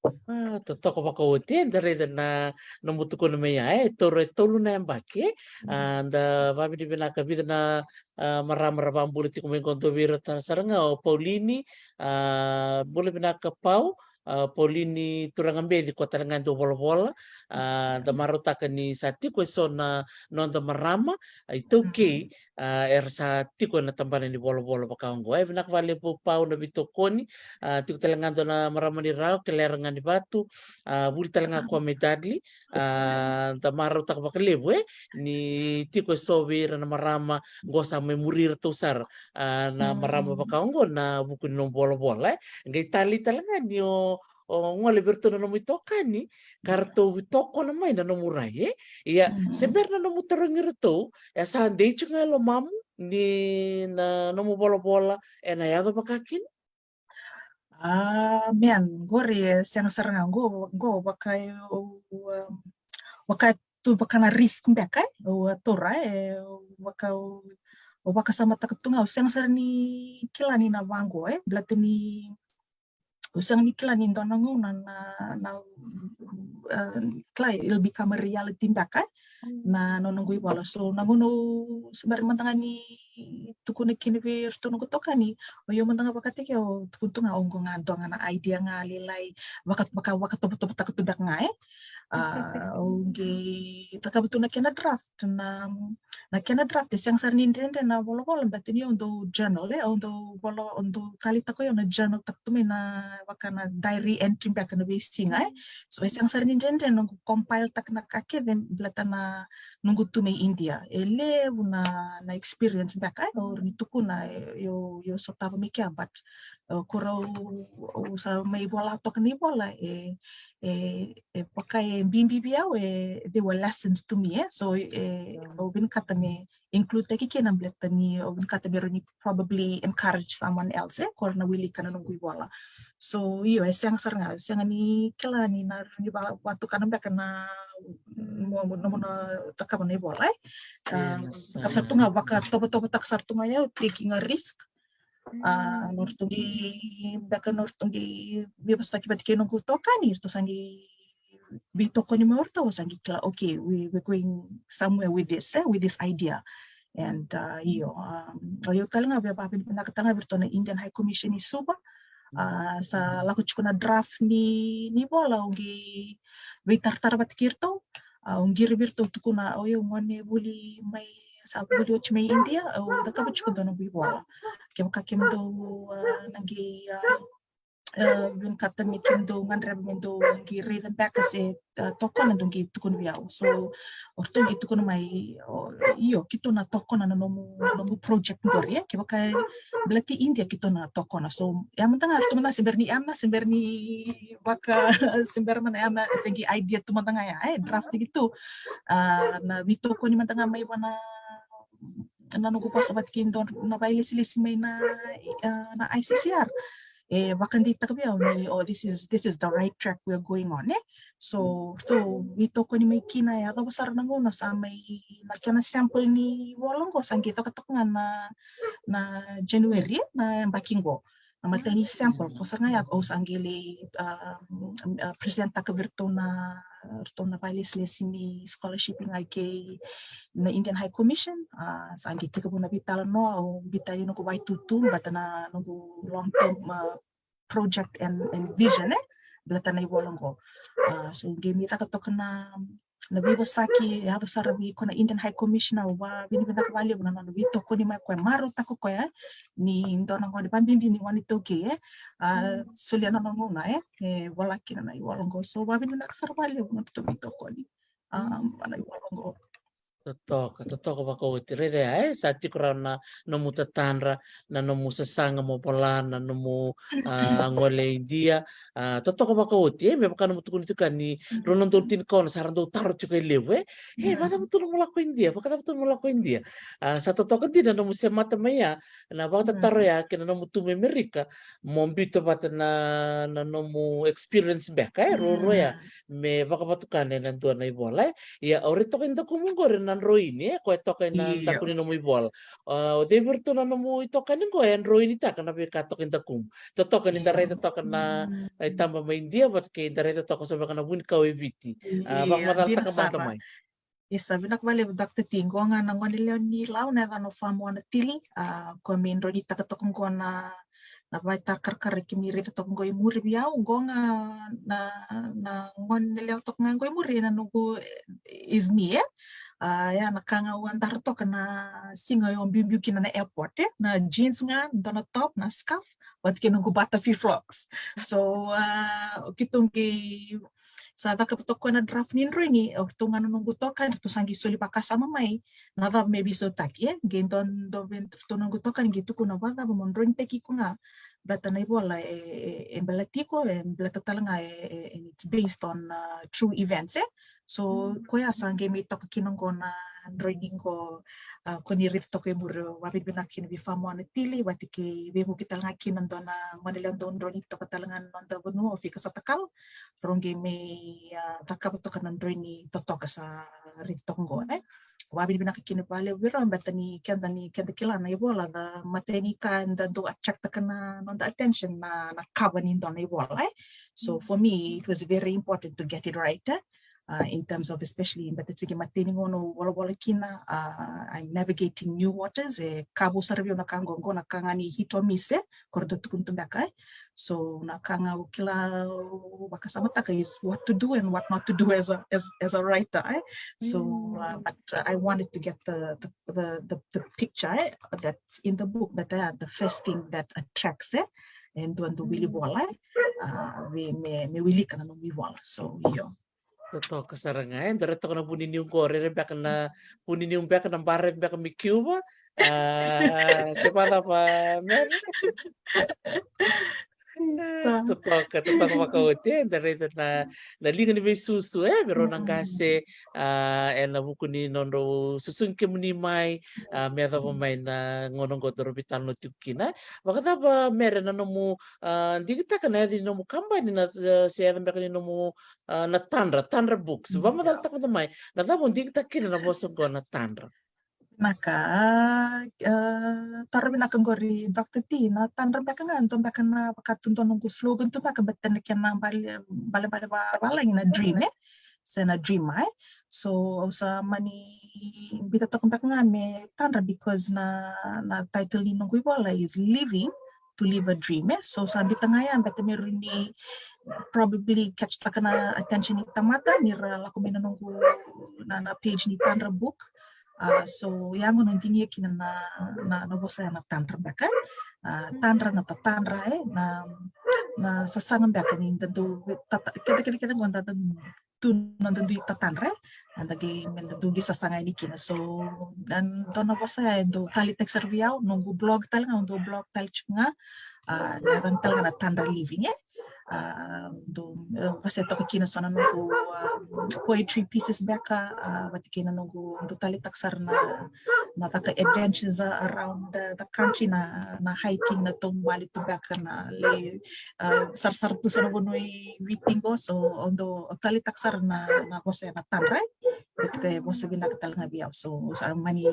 A, totoka vakaoti, e, da raica na nomu tukuna mai ya, e, taura e tolu na yabaki, e. A, da vakavinavinaka vica na, a, marama ra vakabula tiko mai qo, dua vei ira tale sara ga o Paulini, a, bula vinaka Pau, a, Paulini Turaga Beci, ko tale ga e dau volavola, a, da marautaka ni sa tiko e so na noda marama, a, iTaukei, a, era sa tiko ena tabana ni volavola vaka oqo. E vinaka vakalevu Pau na veitokoni, a, tiko tale ga dua na marama ni Rao, Kelera Ganivatu, a, vuli tale ga ko mai Dudley, a, da marautaka vakalevu, e, ni tiko e so vei ira na marama qo sa mai muri iratou sara, a, na marama vaka oqo na vuku ni nomu volavola, e. Qai talei tale ga ni o, o gole vei iratou na nomu itokani, ka ratou tokona mai na nomu rai, e. Ia, se bera na nomu tarogi iratou, e sa dei tiko ga e lomamu ni na nomu volavola ena yaco vaka kina? A, man, qori e sega sara ga, qo, qo vaka, o, um, vaka tu vaka na risk beka, e, o, a, taura, e, vaka, o, o vakasamataka tu ga, o sega sara ni kila ni na vaqo, e, baleta ni o sega ni kila ni dua na gauna na, na, na, e, kila, it'll become a reality beka, e, na, na noqu ivola. So na gauna au se bera mada ga ni tukuna kina vei iratou noqu tokani, o io mada ga vakataki au, tukuna tu ga, o qo ga dua ga na idea ga lailai, vaka, vaka, vakatovotovotaka tu beka ga, e. A, au qai cakava tu na kena draft, na, na kena draft, e sega sara ni dredre na volavola, but ni au dau journal, e, au dau vola, au dau taleitaka, au na journal taka tu mai na, vaka na diary entry beka na veisiga, e. So, e sega sara ni dredre noqu compile taka na ka kece, baleta na noqu tu mai India. E levu na, na experience beka, e, au ni tukuna, e, au, au sotava mai kea, but, e, ko rau, au sa mai vola toka ni vola, e, e, e vaka e bibi vei au, e, they were lessons to me, e. So, e, au vinakata me include taki kina, baleta ni au vinakata me rawa ni probably encourage someone else, e, ko na wilika na noqu ivola. So, io, e sega sara ga, e sega ni kila ni na, ni va, vatukana beka na mo, mo, na mo na cakava na ivola, e. Um, cakava sara tu ga, vakatovotovotaka sara tu ga, au taking a risk. A, nodratou qai, beka nodratou qai veivosaki vata kei noqu itokani, ratou sa qai veitokoni mai o ratou, sa qai kila, okay, we, we're going somewhere with this, e, with this idea. And, a, io, um, o au tale ga, via vakavinavinaka tale ga vei ratou na Indian High Commission i Suva. A, sa lako tiko na draft ni, ni vola, au qai veitaratara vata kei ratou. A, au qiri vei ratou, tukuna, o au gone vuli mai, sa vuli oti mai India, au cakava tiko dua noqu ivola. Kevaka kemudou, a, na qai, a, e, vinakata me kemudou gadreva me dou qai raica beka se, e, tokona, dou qai tukuna vei au. So, o ratou qai tukuna mai, o, io, keitou na tokona na nomu, nomu project qori, e, kevaka e baleti India, keitou na tokona. So, ya mada ga, ratou mada se bera ni, ya mada se bera ni vaka, se bera mada, ya mada se qai idea tu mada ga ya, e, draft tiko tu. A, na veitokoni mada ga mai vua na, na noqu vosa vata kei dua na vakailesilesi mai na, a, na I C C R. E vakadeitaka vei au ni, oh, this is, this is the right track we are going on, e. So, so, veitokoni mai kina, e yacova sara na gauna sa mai, na kena sample ni vola qo sa qai toka toka ga na, na January, na yabaki qo. Na imatai ni sample, qo sara ga ya au sa qai lai, a, a, present taka vei ratou na, ratou na vakailesilesi ni scholarship ga kei na Indian High Commission, a, sa qai tekivu na veitalanoa, au biuta yani noqu vakaitutu, baleta na noqu long term, a, project and, and vision, e, baleta na ivola qo. A, so qai mai caka toka na, na veivosaki, e yaco sara vei koya na Indian High Commissioner, au vakavinavinaka vakalevu na nona veitokoni mai, koya e marautaka o koya, e, ni dua na gone, vakabibi ni gone iTaukei, e, a, solia na nona gauna, e, e vola kina na ivola qo. So vakavinavinaka sara vakalevu na nodratou veitokoni, a, na ivola qo. Totoka, totoka vakaoti. Raica ya, e, sa tiko rawa na nomu tatadra, na nomu sasaga mo vola na nomu, a, gole Idia. A, totoka vakaoti, e, me vaka nomu tukuni tiko ni rua na udolu tinikaono sa ra dau taro tiko e levu, e. E, vakacava tu nomu lako Idia, vakacava tu nomu lako Idia. A, sa totoka dina nomu semata mai ya na vakatataro ya kei na nomu tu mai Amerika, mo biuta vata na, na nomu experience beka, e, ruarua ya, me vakavatukana ena dua na ivola, e. Ia, au raica toka e dakumu qori na droini, e, koya toka ena daku ni nomu ivola. A, o cei vei iratou na nomu itokani qo e droinitaka na veika toka e dakumu? Totoka ni da raica toka na, na itaba mai Idia, vata kei da raica toka so beka na vunikau e Viti. A, vakamacalataka mada mai. Isa, vinaka vakalevu Doctor T. Qo ga na gone lewe ni Lau, na yacana o Famoana Tili, a, koya me droinitaka toka qo na, na vakaitakarakarakara keimami raica toka qo e muri vei au, qo ga na, na gone lewe toka ga qo e muri na noqu, e, is me, e? A, ya na ka ga au a dara toka na siga au biubiu kina na airport, e? Na jeans ga, dua na top, na scarf, vata kei noqu bata flip-flops. So, a, o keitou qai sa cakava toka na draft ni droini, o ratou ga na noqu itokani, ratou sa qai soli vakasama mai na cava me veisautaki, e? Qai dua, dua vei ratou noqu itokani qai tukuna, vakacava mo droinitaki iko ga, baleta na ivola e, e, e baleti iko, e baleta tale ga e, e, e, it's based on, uh, true events, e? So, koya sa qai mai toka kina qo na droini qo, a, ko ni raica toka e muri, au vakavinavinaka kina vei Famoana Tili, vata kei veivuke tale ga kina dua na gone lewe dau droini toka tale ga na noda vanua, o Fika Satakala, rau qai mai, a, cakava toka na droini totoka sa raica toka qo, e. Au vakavinavinaka kina vakalevu vei rau, baleta ni keda, ni keda kila na ivola, the matai ni ka eda dau attract-taka na noda attention na, na cover ni dua na ivola, e. So, for me, it was very important to get it right, e. Uh, in terms of, especially in that it's a mateni gono wala wala kina, uh, I'm navigating new waters, e kavu sara vei au na ka qo, qo na ka ga ni hit or miss, e, ko ra dau tukuna tu beka, e. So na ka ga au kila, au vakasamataka is what to do and what not to do as a, as, as a writer, e. So, uh, but, uh, I wanted to get the, the, the, the, the picture, e, that's in the book, but, uh, the first thing that attracts, e, e dua dau wili vola, e, uh, me, me, me wilika na nomu ivola. So, io. Totoka sara ga, e, dou raica toka na vuniniu qo, rairai beka na vuniniu beka na bara beka me kiuva. A, se vakacava, Mere? Sa. Totoka, totoka vakaoti, e, da raica na, na liga ni veisusu, e, vei rau na qase, a, ena vuku ni nodrau susugi kemuni mai, a, me yacova mai na gauna qo daru veitalanoa tiko kina. Vakacava, Mere, na nomu, a, digitaka na yaca ni nomu kabani, na, a, se yaca beka ni nomu, a, na Tadra, Tadra Books. Vakamacalataka mada mai, na cava o digitaka kina na vosa qo na Tadra? Vinaka, a, taro vinaka qori, Doctor T, na Tadra beka ga, dua beka na vakatu dua noqu slogan tu beka, but then kena bale, bale, bale va-, valagi na dream, e? Se na dream, e? So, au sa mani biuta toka beka ga me Tadra because na, na title ni noqu ivola is Living to Live a Dream, e? So, sa biuta ga ya, beta me rawa ni probably catch taka na attention ni tamata, ni ra lako mai na noqu, na, na page ni Tadra Book. A, so, ya qo na digia kina na, na, na vosa ya na Tadra beka. A, Tadra na tatadra, e, na, na sasaga beka ni da dau, tata-, keda, keda, keda qo da, da tu na noda dui tatadra, e. Da qai, me da dau qai sasaga yani kina. So, na dua na vosa ya e dau taleitaki sara vei au, noqu blog tale ga, au dau blog tale tiko ga, a, na yaca tale ga na Tadra Living, e. A, dau, e, vosa toka kina so na noqu, a, poetry pieces beka, a, vata kei na noqu, dau taleitaka sara na, na vaka adventures around the, the country, na, na hiking, na taubale tu beka, na lai, a, sarasara tu so na vanua i Viti qo, so au dau taleitaka sara na, na vosa ya na Tadra, e. Vata kei vosa vinaka tale ga vei au, so sa mani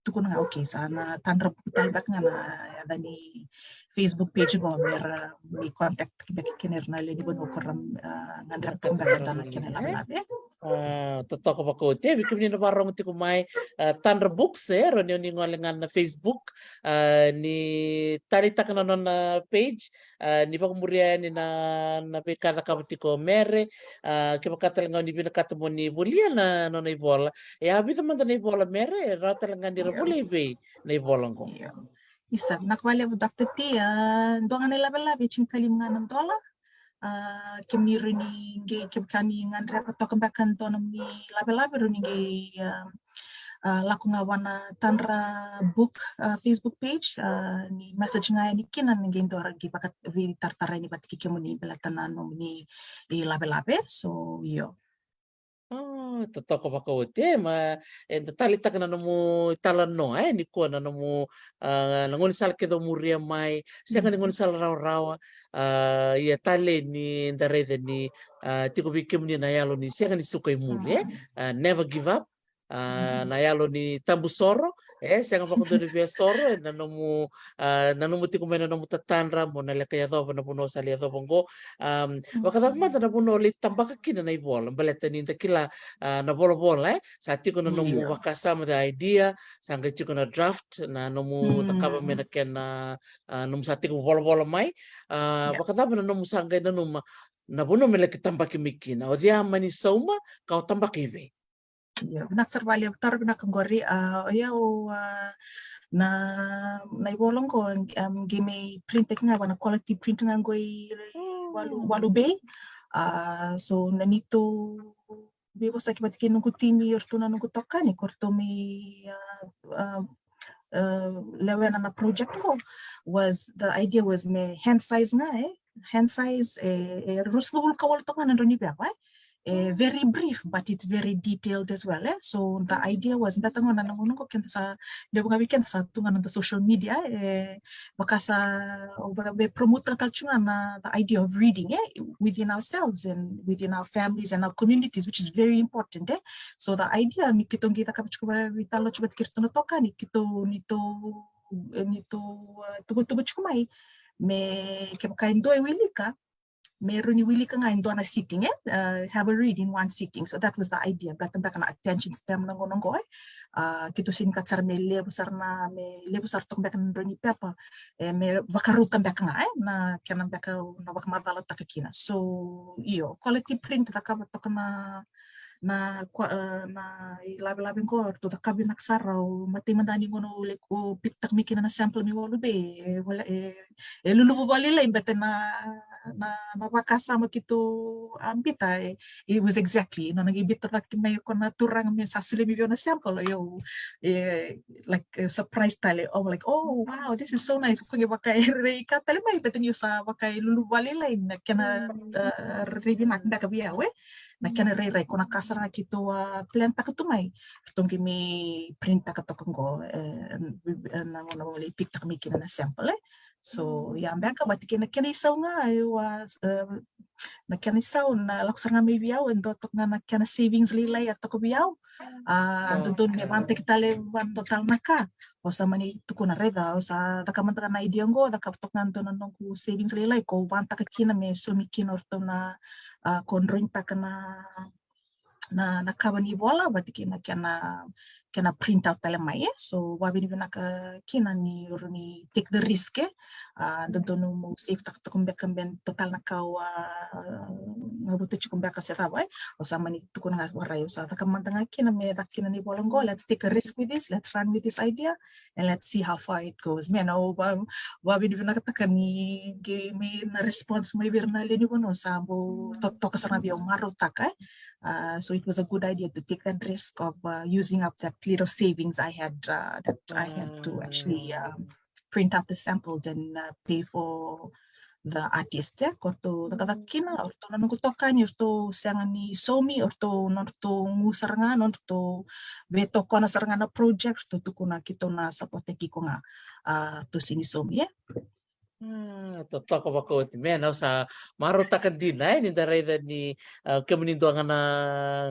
tukuna ga, okay, sa na Tadra Book tale beka ga na yaca ni Facebook page qo, me ra, me contact beka kina ira na lewe ni vanua ko ra, a, gadreva tale beka dua na kena lavelave. A, totoka vakaoti, e, vei kemuni na vakarorogo tiko mai, a, Tadra Books, e, rawa ni o ni gole ga na Facebook, a, ni taleitaka na nona page, a, ni vakamuria yani na, na veika e cakava tiko o Mere, a, kevaka tale ga o ni vinakata mo ni volia na nona ivola. E a vica mada na ivola, Mere, e rawa tale ga ni ra volia i vei na ivola qo? Io. Isa, vinaka vakalevu, Doctor T, a, dua ga na ilavelave, tinikalima ga na dola. A, kemuni rawa ni qai, kevaka ni gadreva toka beka dua na nomuni lavelave, rawa ni qai, a, a, lako ga vua na Tadra Book, a, Facebook page, a, ni message ga yani kina, ni qai dua ra qai vakaveitaratara yani vata kei kemuni baleta na nomuni ilavelave. So, io. A, totoka vakaoti, e, ma eda taleitaka na nomu italanoa, e, nikua, na nomu, a, na gaunisala kece o muria mai, sega ni gaunisala rawarawa, a, ia talei ni da raica ni, a, tiko vei kemuni na yalo ni sega ni suka i muri, e, a, never give up, a, na yalo ni tabu soro, e, sega vakadua ni via soro, e, na nomu, a, na nomu tiko mai na nomu tatadra, mo na leka yacova na vanua o sa lai yacova qo. A, vakacava mada na vanua o lai tabaka kina na ivola, baleta ni da kila, a, na volavola, e, sa tiko na nomu vakasama, the idea, sa qai tiko na draft, na nomu cakava mai na kena, a, nomu sa tiko volavola mai, a, vakacava na nomu sa qai nanuma na vanua me laki tabaki mai kina, o cei a mani sauma, ka o tabaka i vei? Io, vinaka sara vakalevu, taro vinaka qori, a, o yau, a, na, na ivola qo, a, qai mai print-taki ga vua na quality print ga qo i Walu, Walu Bay. A, so na neitou veivosaki vata kei noqu timi, o ratou na noqu itokani, ko ratou mai, a, a, a, lewena na project qo, was, the idea was me hand size ga, e, hand size, e, e ruasagavulu ka walu toka na drau ni veva, e. E very brief, but it's very detailed as well, e. So the idea was, beta gona na gauna qo keda sa, levu ga vei keda sa tu ga na noda social media, e, vaka sa, o vaka me promote tale tiko ga na the idea of reading, e, within ourselves and within our families and our communities, which is very important, e. So the idea ni keitou qai cakava tiko vei, veitalanoa tiko vata kei ratou na itokani, keitou, neitou, e, neitou, a, tukutuku tiko mai, me kevaka e dua e wilika, me rawa ni wilika ga e dua na sitting, e, uh, have a read in one sitting. So that was the idea. Baleta beka na attention span na gauna qo, e. Uh, keitou sega ni kila sara me levu sara na, me levu sara toka beka na drau ni pepa, e, me vakarauta beka ga, e, na kena beka na vakamacalataka kina. So io, quality print cakava toka na na kua, e, na ilavelave qo, ratou cakava vinaka sara. Au matai mada ni gauna au lai, au biuta mai kina na sample mai Walu Bay, e, wala, e, e luluvu vakalailai baleta na, na, na vakasama keitou a biuta, e, it was exactly, na, na qai biuta cake mai ko na turaga me sa solia mai vei au na sample, io, e, like, e, surprise tale, oh, like, oh, wow, this is so nice, ko qai vaka e rairai ka tale mai, baleta ni au sa vaka e luluvu vakalailai na kena, uh, rairai vinaka beka vei au, e. Na kena rairai, ko na ka sara ga keitou a plan taka tu mai, ratou qai mai print taka toka qo, e, e, na gauna au lai pick taka mai kina na sample, e. So ia beka vata kei na kena isau ga, e, au a, e, na kena isau na lako sara ga mai vei au, e dua toka ga na kena savings lailai a toka vei au. A dodonu me vanataki tale, vanataki tale na ka. Au sa mani tukuna, raica, au sa caka mada ga na idea qo, caka toka ga dua na noqu savings lailai, ko vanataka kina me saumi kina o ratou na, a, ko drawing taka na, na, na kava ni vola, vata kei na kena, kena print out tale mai, e. So vavinavinaka kina ni rawa ni take the risk, e. A, dodonu mo save taka toka beka ben total na ka au a, a, cavuta tiko beka se cava, e. Au sa mani tukuna ga, warai, au sa caka mada ga kina me caka kina na ivola qo. Let's take a risk with this. Let's run with this idea and let's see how far it goes. Me na au va, vavinavinakataka ni qai mai na response mai vei ira na lewe ni vanua sa bau totoka sara vei au, marautaka, e. Uh, so it was a good idea to take that risk of, uh, using up that little savings I had, uh, that I had to actually, um, print out the samples and, uh, pay for the artist, e. Ko ratou cakacaka kina, o ratou na noqu itokani, o ratou sega ni saumi, o ratou, nodratou gu sara ga, nodratou veitokona sara ga na project, ratou tukuna keitou na support-taki iko ga, a, ratou sega ni saumi, e. Hmm, totoka vakaoti. Me na au sa marautaka dina, e, ni da raica ni, a, kemuni dua ga na,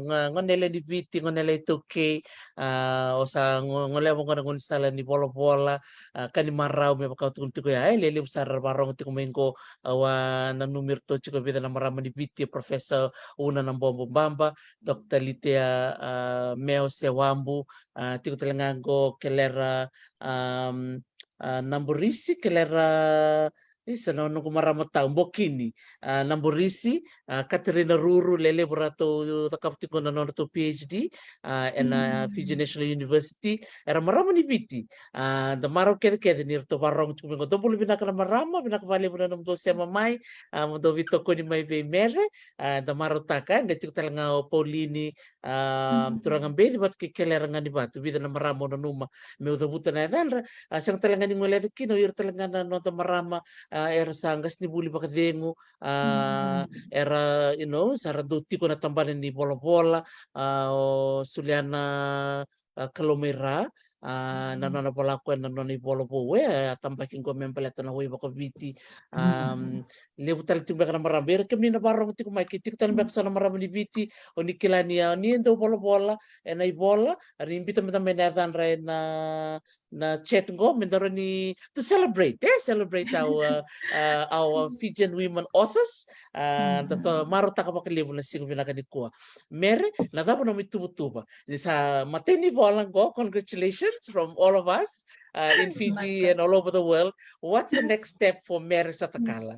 ga, gone yalewa ni Viti, gone yalewa iTaukei, a, o sa go, goleva qo na gaunisala ni volavola, a, ka ni marau me vaka au tukuna tiko ya, e, lelevu sara era varogo tiko mai qo, au a nanumi iratou tiko e vica na marama ni Viti, Professor Una Nabobo Baba, Doctor Litea, a, Meo Sewabu, a, tiko tale ga qo Kelera, am, a, Naborisi, Kelera, isa na noqu marama tau, Bokini, a, Naborisi, a, Katerina Ruru, lelevu ratou cakava tiko na nodratou PhD, a, ena, a, Fiji National University, era marama ni Viti. A, da marau kecekece ni ratou varogo tiko mai qo. Dou bula vinaka na marama, vinaka vakalevu na nomudou sema mai, a, mo dou veitokoni mai vei Mere, a, da marautaka, e, qai tiko tale ga o Paulini, a, turaga beci vata kei Kelera Ganivatu, vica na marama au nanuma meu cavuta na yacadra, a, sega tale ga ni guileca kina o ira tale ga na noda marama, a, era sa qasenivuli vakacegu, a, era, you know, sa ra dau tiko na tabana ni volavola, a, o Suliana, a, Kalou mai Ra, a, na nona vola koya na nona ivola vou, e, a tabaki qo me baleta na wai vakaviti. Am, levu tale tiko beka na marama, era kemuni na varogo tiko mai, ke tiko tale beka so na marama ni Viti, o ni kila ni, a, ni dau volavola ena ivola, a, ni biuta mada mai na yacadra ena, na chat qo, me da rawa ni to celebrate, e, celebrate our, uh, our Fijian women authors. A, da tou marautaka vakalevu na siga vinaka nikua. Mere, na cava nomu ituvatuva? Ni sa matai ni vola qo, congratulations from all of us, uh, in Fiji and all over the world. What's the next step for Mere Satakala?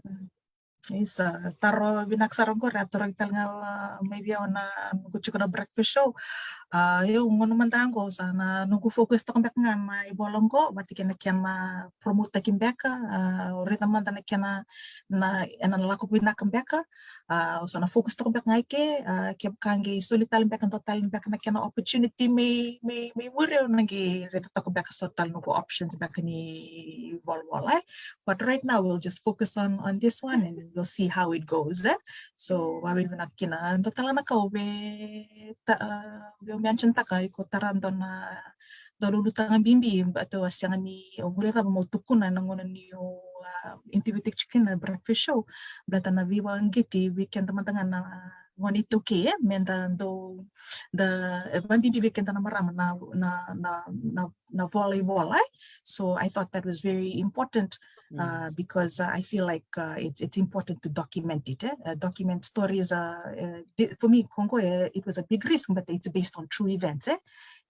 Isa, taro vinaka sara qori, a tarogi tale ga, a, mai vei au na noqu tiko na breakfast show. A, io, gauna mada qo sa na noqu focus toka beka ga na ivola qo, vata kei na kena promote-taki beka, a, au raica mada na kena, na, ena lako vinaka beka, a, au sa na focus toka beka ga i ke, a, kevaka qai soli tale beka, dua tale beka na kena opportunity me, me, me muri, au na qai raica toka beka so tale noqu options beka ni volavola, e. But right now we'll just focus on, on this one and we'll see how it goes, e. So, vavinavinaka kina, dua tale na ka au via, a, via mention taka, iko tara dua na, dua na ulutaga bibi, but au a sega ni, au guilecava meu tukuna ena gauna niu, a, interview-taki tiko kina na breakfast show, baleta na veivakaqiti vei keda mada ga na, gone iTaukei, e, me da dau, da, e, vakabibi vei keda na marama na, na, na, na, na vola ivola, e. So I thought that was very important, uh, because, uh, I feel like, uh, it's, it's important to document it, e. Uh, document stories, uh, uh, the, for me, qo, e, it was a big risk, but it's based on true events, e.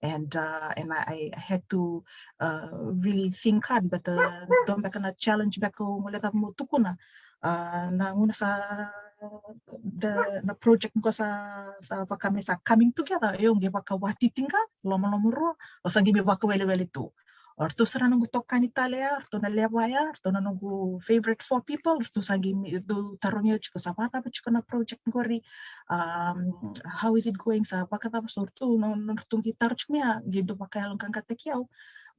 And, uh, and I, I had to, uh, really think hard, but, uh, dua beka na challenge beka au guilecava meu tukuna, uh, na gauna sa, the, na project qo sa, sa vaka me sa coming together, e, au qai vakawati tiko ga, lomalomarua, au sa qai mai vakawelewele tu. O ratou sara na noqu itokani tale ya, o ratou na lewa ya, o ratou na noqu favorite four people, o ratou sa qai mai, ratou tarogi au tiko sa vakacava tiko na project qori, um, how is it going, sa vakacava, so o ratou na, na ratou qai taro tiko mai ya, qai dau vakayaloqaqataki au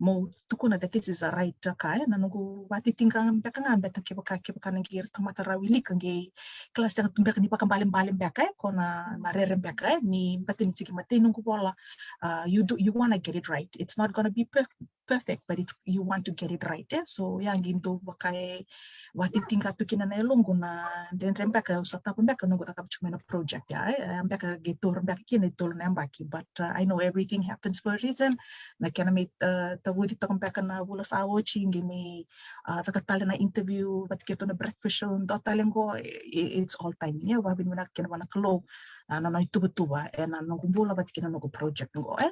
meu tukuna that this is a right ka, e, na noqu vakatitiqa beka ga, baleta kevaka, kevaka na qai ira tamata ra wilika qai kila sega tu beka ni vakabalebale beka, e, ko na, na rere beka, e, ni baleta ni sega ni matai noqu vola, uh, you do, you wanna get it right. It's not gonna be per-, perfect, but it's, you want to get it right, e. So ya qai dau vaka, e, vakatitiqa tu kina na yaloqu na dredre beka au sa cakava beka noqu cakava tiko mai na project ya, e. E, beka qai taura beka kina e tolu na yabaki, but, uh, I know everything happens for a reason. Na kena mai, uh, tavuci toka beka na vula sa oti, qai mai, uh, caka tale na interview vata kei ratou na breakfast show, dua tale qo, i-, i-, it's all timing, e. Vakavinavinaka kina vua na Kalou, uh, na nona ituvatuva ena noqu bula vata kei na noqu project qo, e.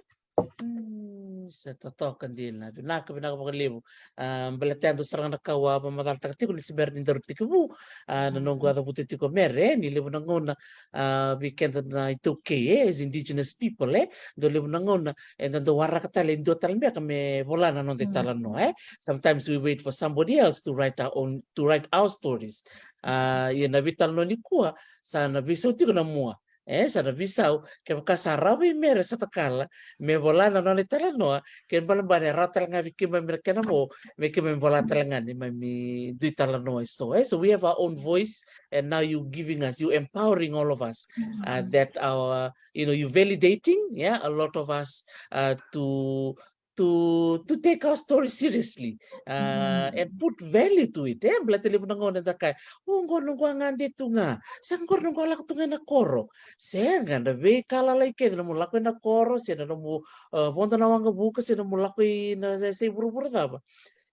Mm, sa totoka dina. Vinaka, vinaka vakalevu. Ah, baleta e dua sara ga na ka au a vakamacalataka tiko ni se bera ni daru tekivu, ah, na noqu, mm, a cavuta tiko, Mere, e, ni levu na gauna, ah, vei keda na iTaukei, e, as indigenous people, e, dau levu na gauna eda dau waraka tale e dua tale beka me vola na noda, mm, italanoa, e. Sometimes we wait for somebody else to write our own, to write our stories. Ah, ia na veitalanoa nikua sa na veisau tiko na mua. E, sa na veisau, kevaka sa rawa vei Mere Satakala me vola na nona italanoa, kena ibalebale e rawa tale ga vei keimami na kena mo, me keimami vola tale ga neimami dui talanoa eso, e. So we have our own voice, and now you giving us, you empowering all of us, uh, that our, you know, you validating, yeah, a lot of us, uh, to to, to take our story seriously, uh, and put value to it, e. Baleta levu na gauna eda kaya, o, qori noqu a gade tu ga, se qori noqu a lako tu ga ena koro. Sega, na veika lalai kece, na nomu lako ena koro, se na nomu, uh, vodo na waqavuka, se na nomu lako ina, se, se vuravura cava.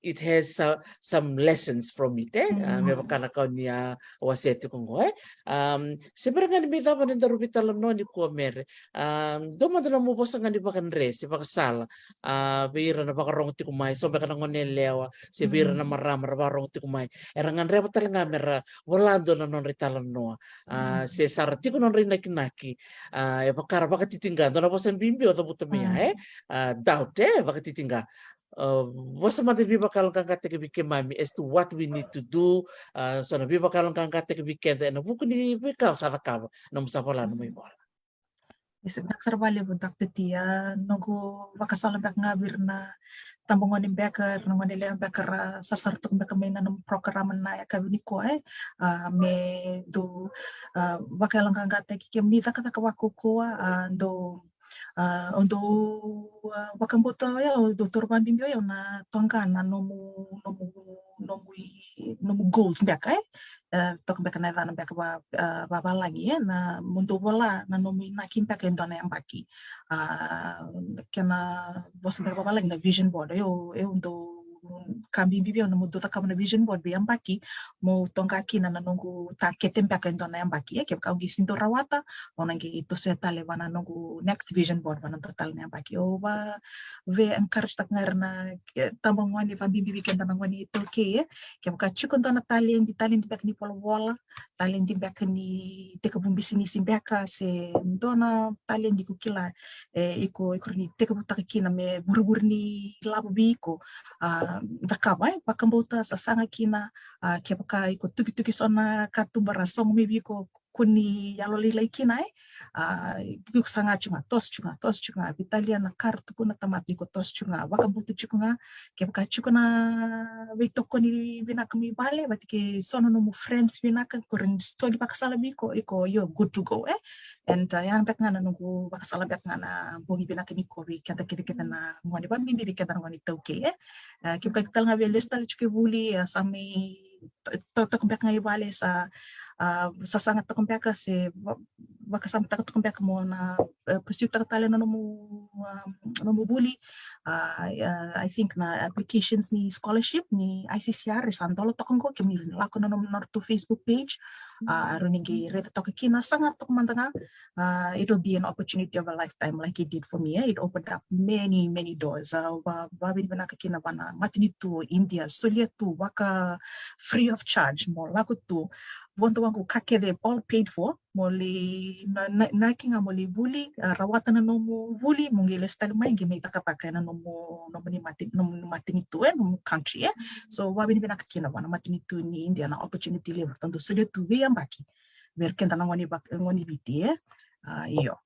It has, uh, some lessons from it, e. Ah, me vaka na ka o ni a wasea tiko qo, e. Um, se bera ga ni mai cava na nodaru veitalanoa nikua, Mere, um, dua mada na nomu vosa ga ni vakadre se vakasala, ah, vei ira na vakarogo tiko mai, so beka na gone yalewa se vei ira na marama ra vakarogo tiko mai, era gadreva tale ga me ra vola dua na nodra italanoa, ah, se sa ra tiko nodra inakinaki, ah, e vaka ra vakatitiqa, dua na vosa bibi o cavuta mai ya, e. Ah, doubt, e, vakatitiqa. Uh, vosa mada ni veivakayaloqaqataki vei keimami as to what we need to do, uh, so na veivakayaloqaqataki vei keda ena vuku ni veika o sa cakava, nomu sa vola, nomu ivola. Isa, vinaka sara vakalevu, Doctor Tia. Noqu vakasala beka ga vei ira na tabagone beka, ira na gone yalewa beka ra sarasara toka beka mai na nomu program na yakavi nikua, e. Ah, me dou, ah, vakayaloqaqataki keimami cakacaka vakaukauwa, ah, dou Ah, o dou, ah, vakabauta o yau, dou toro vakabibi o yau na toqa na nomu, nomu, nomu i-, nomu goals beka, e? Eh, toka beka na yacana beka va, ah, vavalagi, e? Na mo dou vola na nomu inaki beka e dua na yabaki. Ah, kena vosa beka vavalagi na vision board. O yau, o yau dau ka bibi vei au na mo dou cakava na vision board vei yabaki, mo toqa kina na noqu takete beka e dua na yabaki, e? Kevaka au qai sega ni dau rawata, au na qai tosoya tale va na noqu next vision board va na dua tale na yabaki. Au va, vei encourage taka ga ira na, e, tabagone, vabibi vei keda na gone iTaukei, e? Kevaka tiko dua na taledi, taledi beka ni volavola, taledi beka ni tekivu bisinisi beka, se dua na taledi iko kila, e, iko, iko rawa ni tekivutaka kina me vurevure ni lavo vei iko, a, cakava, e, vakabauta, sasaga kina, a, kevaka iko tukituki so na katuba ra sogo mai vei iko, ko ni yalolailai kina, e, a, iko saga tiko ga, toso tiko ga, toso tiko ga, veitalia na ka ra tukuna tamata, iko toso tiko ga, vakabauta tiko ga, kevaka tiko na veitokoni vinaka mai vale, vata kei so na nomu friends vinaka, ko rawa ni soli vakasala vei iko, iko, you're good to go, e? And, uh, ya beka ga na noqu vakasala beka ga na bogi vinaka nikua vei keda kece kece na gone, vabibi vei keda na gone iTaukei, e? Uh, kevaka iko tale ga via lesu tale tiko i vuli, uh, sa mai to-, to-, toka beka ga i vale, sa, uh, sasaga toka beka se va-, vakasamataka toka beka mo na, uh, pursue taka tale na nomu, um, nomu vuli. Uh, uh, I think na applications ni scholarship ni I C C R e sa dola toka qo, kemuni lako na nomu, na nodratou Facebook page. Uh, rawa ni qai raica toka kina, saga toka mada ga. Uh, it'll be an opportunity of a lifetime, like it did for me, eh? It opened up many, many doors. Uh, va, vavinavinaka kina vua na matanitu o India, solia tu vaka free of charge, mo lako tu. Vodo waqu ka kece all paid for, mo lai na, na, na ki ga mo lai vuli, uh, rawata na nomu vuli, mo qai lesu tale mai, qai mai cakacaka ena nomu, nomu ni mati, nomu ni matanitu, eh, nomu country, eh. So, vavinavinaka kina vua na matanitu ni India na opportunity levu, ratou solia tu veiyabaki vei ira keda na gone vak-, gone Viti, eh. Uh, io.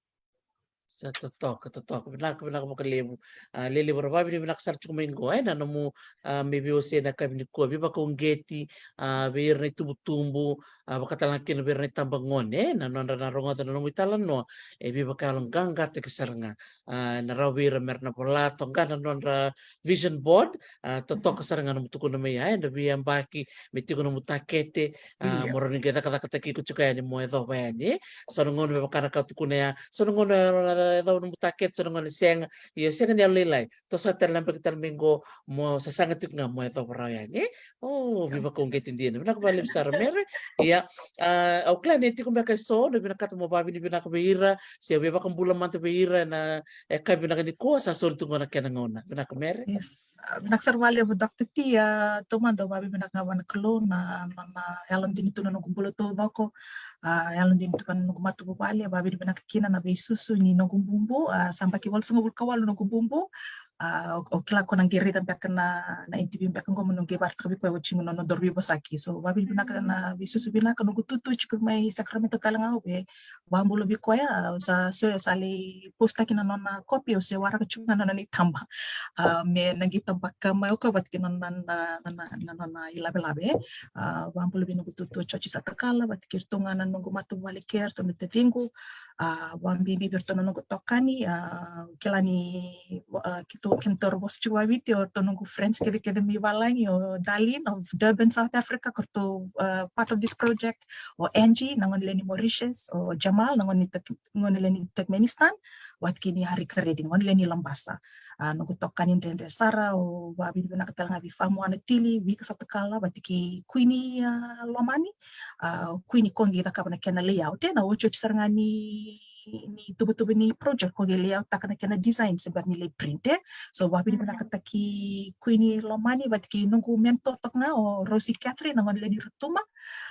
Sa totoka, totoka. Vinaka, vinaka vakalevu. A, lelevu ra vavinavinaka sara tiko mai qo, e, na nomu, a, mai veiwasei na yakavi nikua. Veivakauqeti, a, vei ira na itubutubu, a, vakatalega kina vei ira na itabagone, e, na nodra na rogoca na nomu italanoa, e, veivakayaloqaqataki sara ga. A, na rawa vei ira mera na vola toka ga na nodra vision board, a, totoka sara ga nomu tukuna mai ya, e, na veiyabaki, me tiko nomu takete, a, mo rawa ni qai cakacakataki iko tiko yani mo yacova yani, e. So na gauna me vaka na ka tukuna ya, so na gauna e rawa ni yacova nomu takete, so na gauna sega, ia sega ni yalolailai. Toso tale na yabaki tale mai qo mo sasaga tiko ga mo yacova rawa yani, e. O, veivakauqeti dina. Vinaka vakalevu sara Mere. Ia, a, au kila ni tiko beka eso na vinakata mo vavinavinaka vei ira, se veivakabula mada vei ira na, e, yakavi vinaka nikua, sa soli tu qo na kena gauna. Vinaka Mere. Yes. A, vinaka sara vakalevu Doctor T, a, taumada au vavinavinaka ga vua na Kalou na, na, na yalodina tu na noqu bula taucoko, a, yalodina tu na noqu matavuvale, vavinavinaka kina na veisusu ni noqu bubu, a, sa yabaki walusagavulu ka walu noqu bubu, a, o, o kila ko na qai raica beka na, na interview beka qo mo na qai vakaraitaka vei koya oti qo na nodaru veivosaki. So, vavinavinaka na veisusu vinaka, noqu tutu tiko mai Sacramento tale ga au via vakabula vei koya, a, sa, so, sa lai postaki na nona kopi, au se waraka tiko ga na nona itaba. A, me na qai tabaka mai o koya vata kei na nona, na, na, na, na nona ilavelave. A, vakabula vei noqu tutu o George Satakala, vata kei iratou ga na noqu matavuvale kei iratou na taciqu. A, vakabibi vei iratou na noqu itokani, a, kila ni, a, keitou, kedatou ra vosa tiko vakaViti, o iratou noqu friends kece kece mai valagi, o Darlene of Durban, South Africa, ko iratou, a, part of this project, o Angie, na gone lewe ni Mauritius, o Jamal, na gone ni Turk-, gone lewe ni Turkmenistan, vata kei ni Harika Reddy, gone lewe ni Labasa. A, noqu itokani dredre sara, au vavinavinaka tale ga vei Famuana Tili, Vika Satakala, vata kei Queenie, a, Lomani, a, Queenie ko qai cakava na kena layout, e, na otioti sara ga ni, ni tuvatuva ni project ko qai layout taka na kena design se bera ni lai print, e. So, vavinavinakataki Queenie Lomani, vata kei noqu mentor toka ga o Rosie Catherine, na gone lewe ni Rotuma.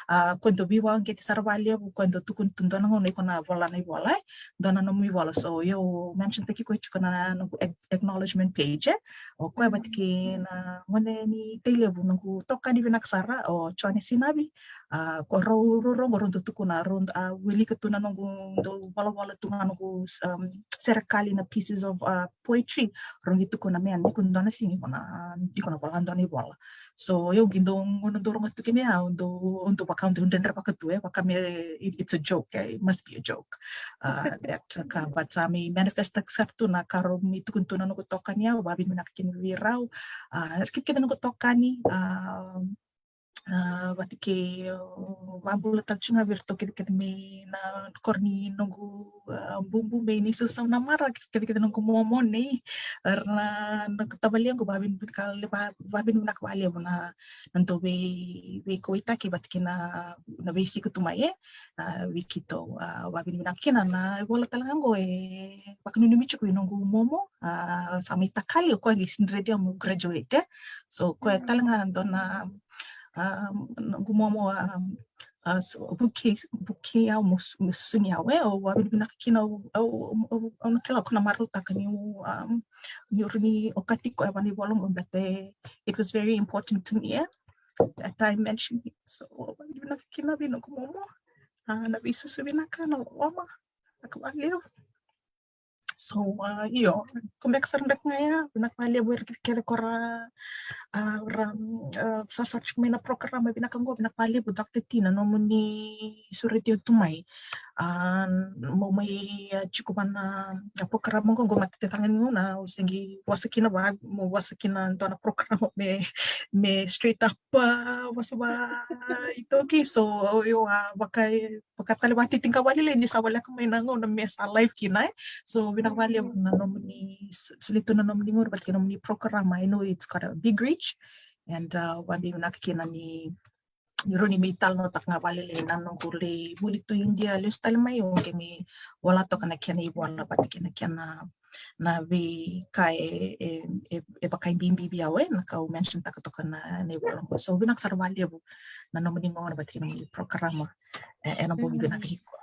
A, ko dau veivakauqeti sara vakalevu, ko dau tukuna tu dua na gauna iko na vola na ivola, e. Dua na nomu ivola. So, au mention taki koya tiko na noqu ac-, acknowledgement page, e. O koya vata kei na gone ni Tailevu, noqu itokani vinaka sara, o Jone Sinavi, a, ko rau, rau, rau, rau dau tukuna, rau, a, wilika tu na noqu dau volavola tu ga noqu, um, serekali na pieces of, a, poetry, rau qai tukuna, "Man, iko dua na siga iko na, iko na vola dua na ivola." So, au qai dau, gauna dau rogoca tu kina ya, au dau, au dau vaka, au dau dredre vaka tu, e, vaka me, it, it's a joke, e, it must be a joke. A, that ka, but sa mai manifest-taki sara tu na ka rau mai tukuna tu na noqu itokani, au vavinavinaka kina vei rau. A, kece kece noqu itokani, a, a, vata kei, a, vakabula tale tiko ga vei iratou kece kece mai na koro ni noqu, a, bubu mai Naisausaunamara, kece kece noqu momo nei, era na, na tavalequ, vavinavinaka, va-, vavinavinaka vakalevu na, na dau vei, veikauwaitaki vata kei na, na veisiko tu mai, e, a, vei keitou, a, vavinavinaka kina na ivola tale ga qo e vakananumi tiko i noqu momo, a, sa mai takali, o koya qai sega ni ready mo graduate, e. So, koya tale ga dua na, a, noqu momo, a, a, so, vukei, vukei au mo su-, mo susugi au, e, au vavinavinaka kina, au, au, au, au na kila ko na marautaka niu, um, niu rawa ni okati koya vua na ivola qo, but, e, it was very important to me, e, that I mentioned him. So, au vavinavinaka kina vei noqu momo, a, na veisusu vinaka, na loloma, vinaka vakalevu. So, a, io, ko beka sara beka ga ya, vinaka vakalevu ira kece kece ko ra, a, ra, ah, sarasara tiko mai na program, e vinaka qo, vinaka vakalevu Doctor T na nomuni sureti tu mai. Ah, mo mai, ah, tiko va na, na program qo, qo mate tale ga ni gauna au sega ni vosa kina va, mo vosa kina dua na program me, me straight up, ah, vosa va iTaukei. So, au a vaka, vaka tale va titiqa vakalailai ni sa voleka mai na gauna me sa live kina, e. So, vinaka vakalevu na nomuni s-, solia tu na nomuni gauna vata kei na nomuni program. I know it's got a big reach. And, uh, vakabibi vinaka kina ni, ni rawa ni mai talanoataka ga vakalailai na noqu lai vuli tu India lesu tale mai, au qai mai vola toka na kena ivola vata kei na kena, na veika e, e, e, e vaka e bibi vei au, e, na ka au mention taka toka na, na ivola qo. So, vinaka sara vakalevu na nomuni gauna vata kei na nomuni program, e, ena bogi vinaka nikua.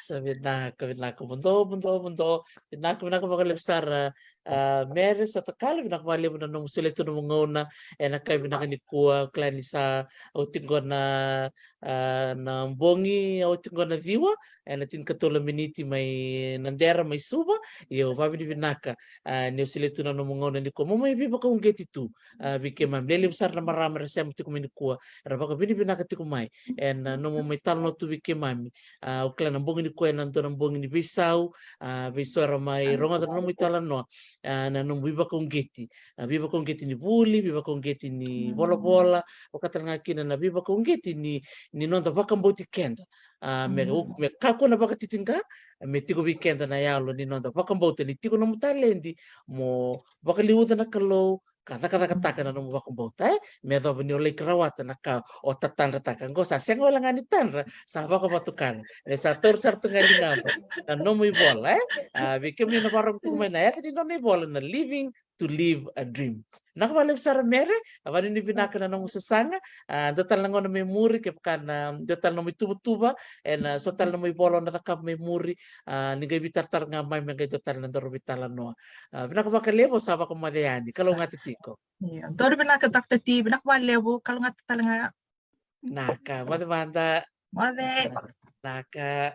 Sa vinaka, vinaka, muduo, muduo, muduo. Vinaka, vinaka vakalevu sara, ah, Mere Satakala, vinaka vakalevu na nomu solia tu nomu gauna ena yakavi vinaka nikua. Au kila ni sa oti qo na, ah, na bogi, oti qo na ciwa ena tinikatolu na miniti mai Nadera, mai Suva. Io, vakavinavinaka, ah, ni o solia tu na nomu gauna nikua mo mai veivakauqeti tu, ah, vei keimami. Lelevu sara na marama era sema tiko mai nikua, era vakavinavinaka tiko mai ena, ah, nomu mai talanoa tu vei keimami. Ah, au kila na bogi nikua ena dua na bogi ni veisau, ah, vei so era mai rogoca na nomu italanoa, ah, na nomu veivakauqeti, ah, veivakauqeti ni vuli, veivakauqeti ni volavola, vaka tale ga kina na veivakauqeti ni, ni noda vakabauti keda. Ah, me, me kakua na vakatitiqa, me tiko vei keda na yalo ni noda vakabauta ni tiko nomu taledi mo vakaliuca na Kalou, ka cakacakataka na nomu vakabauta, e? Me yacova ni o lai rawata na ka o tatadrataka. Qo sa sega wale ga ni tadra, sa vakavatukana. E sa taura sara tu ga e ligaqu na nomu ivola, e? Ah, vei kemuni na vakarorogo tiko mai, na yaca ni nona ivola na Living to Live a Dream. Vinaka vakalevu sara Mere, a vakavinavinaka na nomu sasaga, ah, dua tale na gauna mai muri, kevaka na dua tale na nomu ituvatuva ena so tale na nomu ivola o na cakava mai muri, ah, ni qai veitaratara ga mai me qai dua tale na daru veitalanoa. Ah, vinaka vakalevu, au sa vakamoce yani. Kalougata tiko. Io, donu vinaka Doctor T, vinaka vakalevu, kalougata tale ga. Naka, moce mada. Moce. Naka.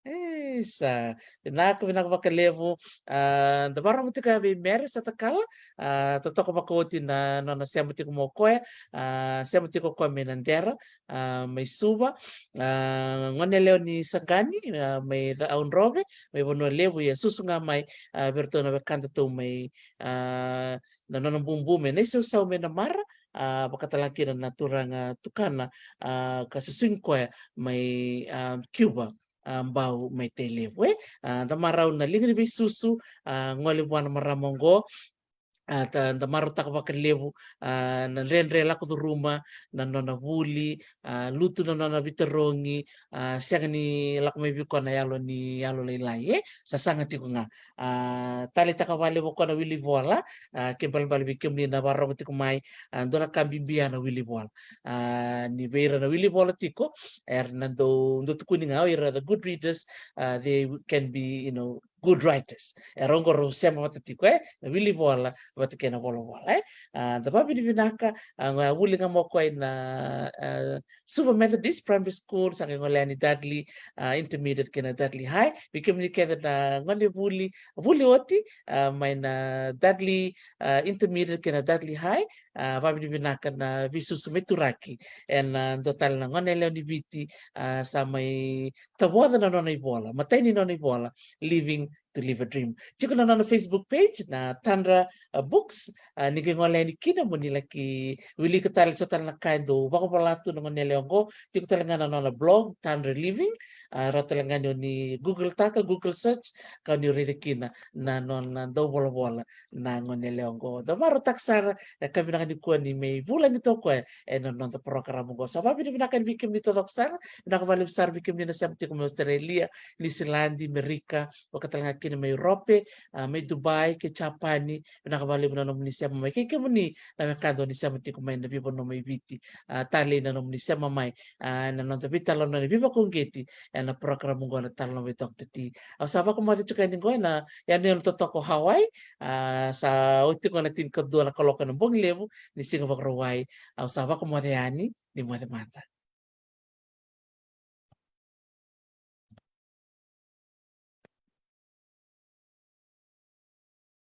Isa, vinaka, vinaka vakalevu. Ah, da vakarorogo tiko ya vei Mere Satakala, ah, totoka vakaoti na nona sema tiko mai o koya, ah, sema tiko o koya mai Nadera, ah, mai Suva, ah, gone yalewa ni Saqani, ah, mai Cakaudrove, mai Vanua Levu, ia susu ga mai, ah, vei iratou na wekadatou mai, ah, na nona bubu mai Naisausau mai Namara, ah, vaka tale ga kina na turaga tukana, ah, ka susugi koya mai, ah, Cuba, ah, Bau mai Tailevu, e. Ah, da marau na liga ni veisusu, ah, gole vua na marama oqo, ah, da, da marautaka vakalevu, ah, na dredre lako curuma na nona vuli, ah, lutu na nona veitarogi, ah, sega ni lako mai vei koya na yalo ni yalolailai, e, sasaga tiko ga. Ah, taleitaka vakalevu o koya na wili vola, ah, kena ibalebale vei kemuni na vakarorogo tiko mai, ah, dua na ka bibi ya na wili vola. Ah, ni vei ira na wili vola tiko, era na dau, dau tukuni ga o ira the good readers, ah, they can be, you know, good writers. Era oqo rau sema vata tiko, e, na wili vola vata kei na volavola, e. Ah, da vakavinavinaka, ah, a vuli ga mai o koya ina, ah, Suva Methodist Primary School, sa qai gole yani Dudley, ah, Intermediate kei na Dudley High. Vei kemuni kece na gone vuli, vuli oti, ah, mai na Dudley, ah, Intermediate kei na Dudley High, ah, vakavinavinaka na veisusu mai Turaki ena, ah, dua tale na gone yalewa ni Viti, ah, sa mai tavoca na nona ivola, matai ni nona ivola, Living to Live a Dream. Tiko na nona Facebook page na Tadra, ah, Books, ah, ni qai gole yani kina mo ni laki wilika tale so tale na ka e dau vakavola tu na gone yalewa oqo. Tiko tale ga na nona blog, Tadra Living, ah, rawa tale ga ni o ni Google taka, Google search, ka o ni raica kina na nona dau volavola na gone yalewa oqo. Da marautaka sara, e, ka vinaka nikua ni mai vulagi toka o koya ena noda program oqo. Sa vakavinavinaka yani vei kemuni taucoko sara, vinaka vakalevu sara vei kemuni na sema tiko mai Australia, Niusiladi, Merika, vaka tale ga kina mai Europe, ah, mai Dubai kei Japani, vinaka vakalevu na nomuni sema mai. Kei kemuni na wekada o ni sema tiko mai na veivanua mai Viti, ah, talei na nomuni sema mai, ah, na noda veitalanoa ni veivakauqeti ena program oqo na Talanoa vei Doctor T. Au sa vakamoce tiko yani oqo ena yanuyanu totoka o Hawaii, ah, sa oti oqo na tinikadua na kaloko ena bogi levu ni siga Vakarauwai. Au sa vakamoce yani, ni moce mada.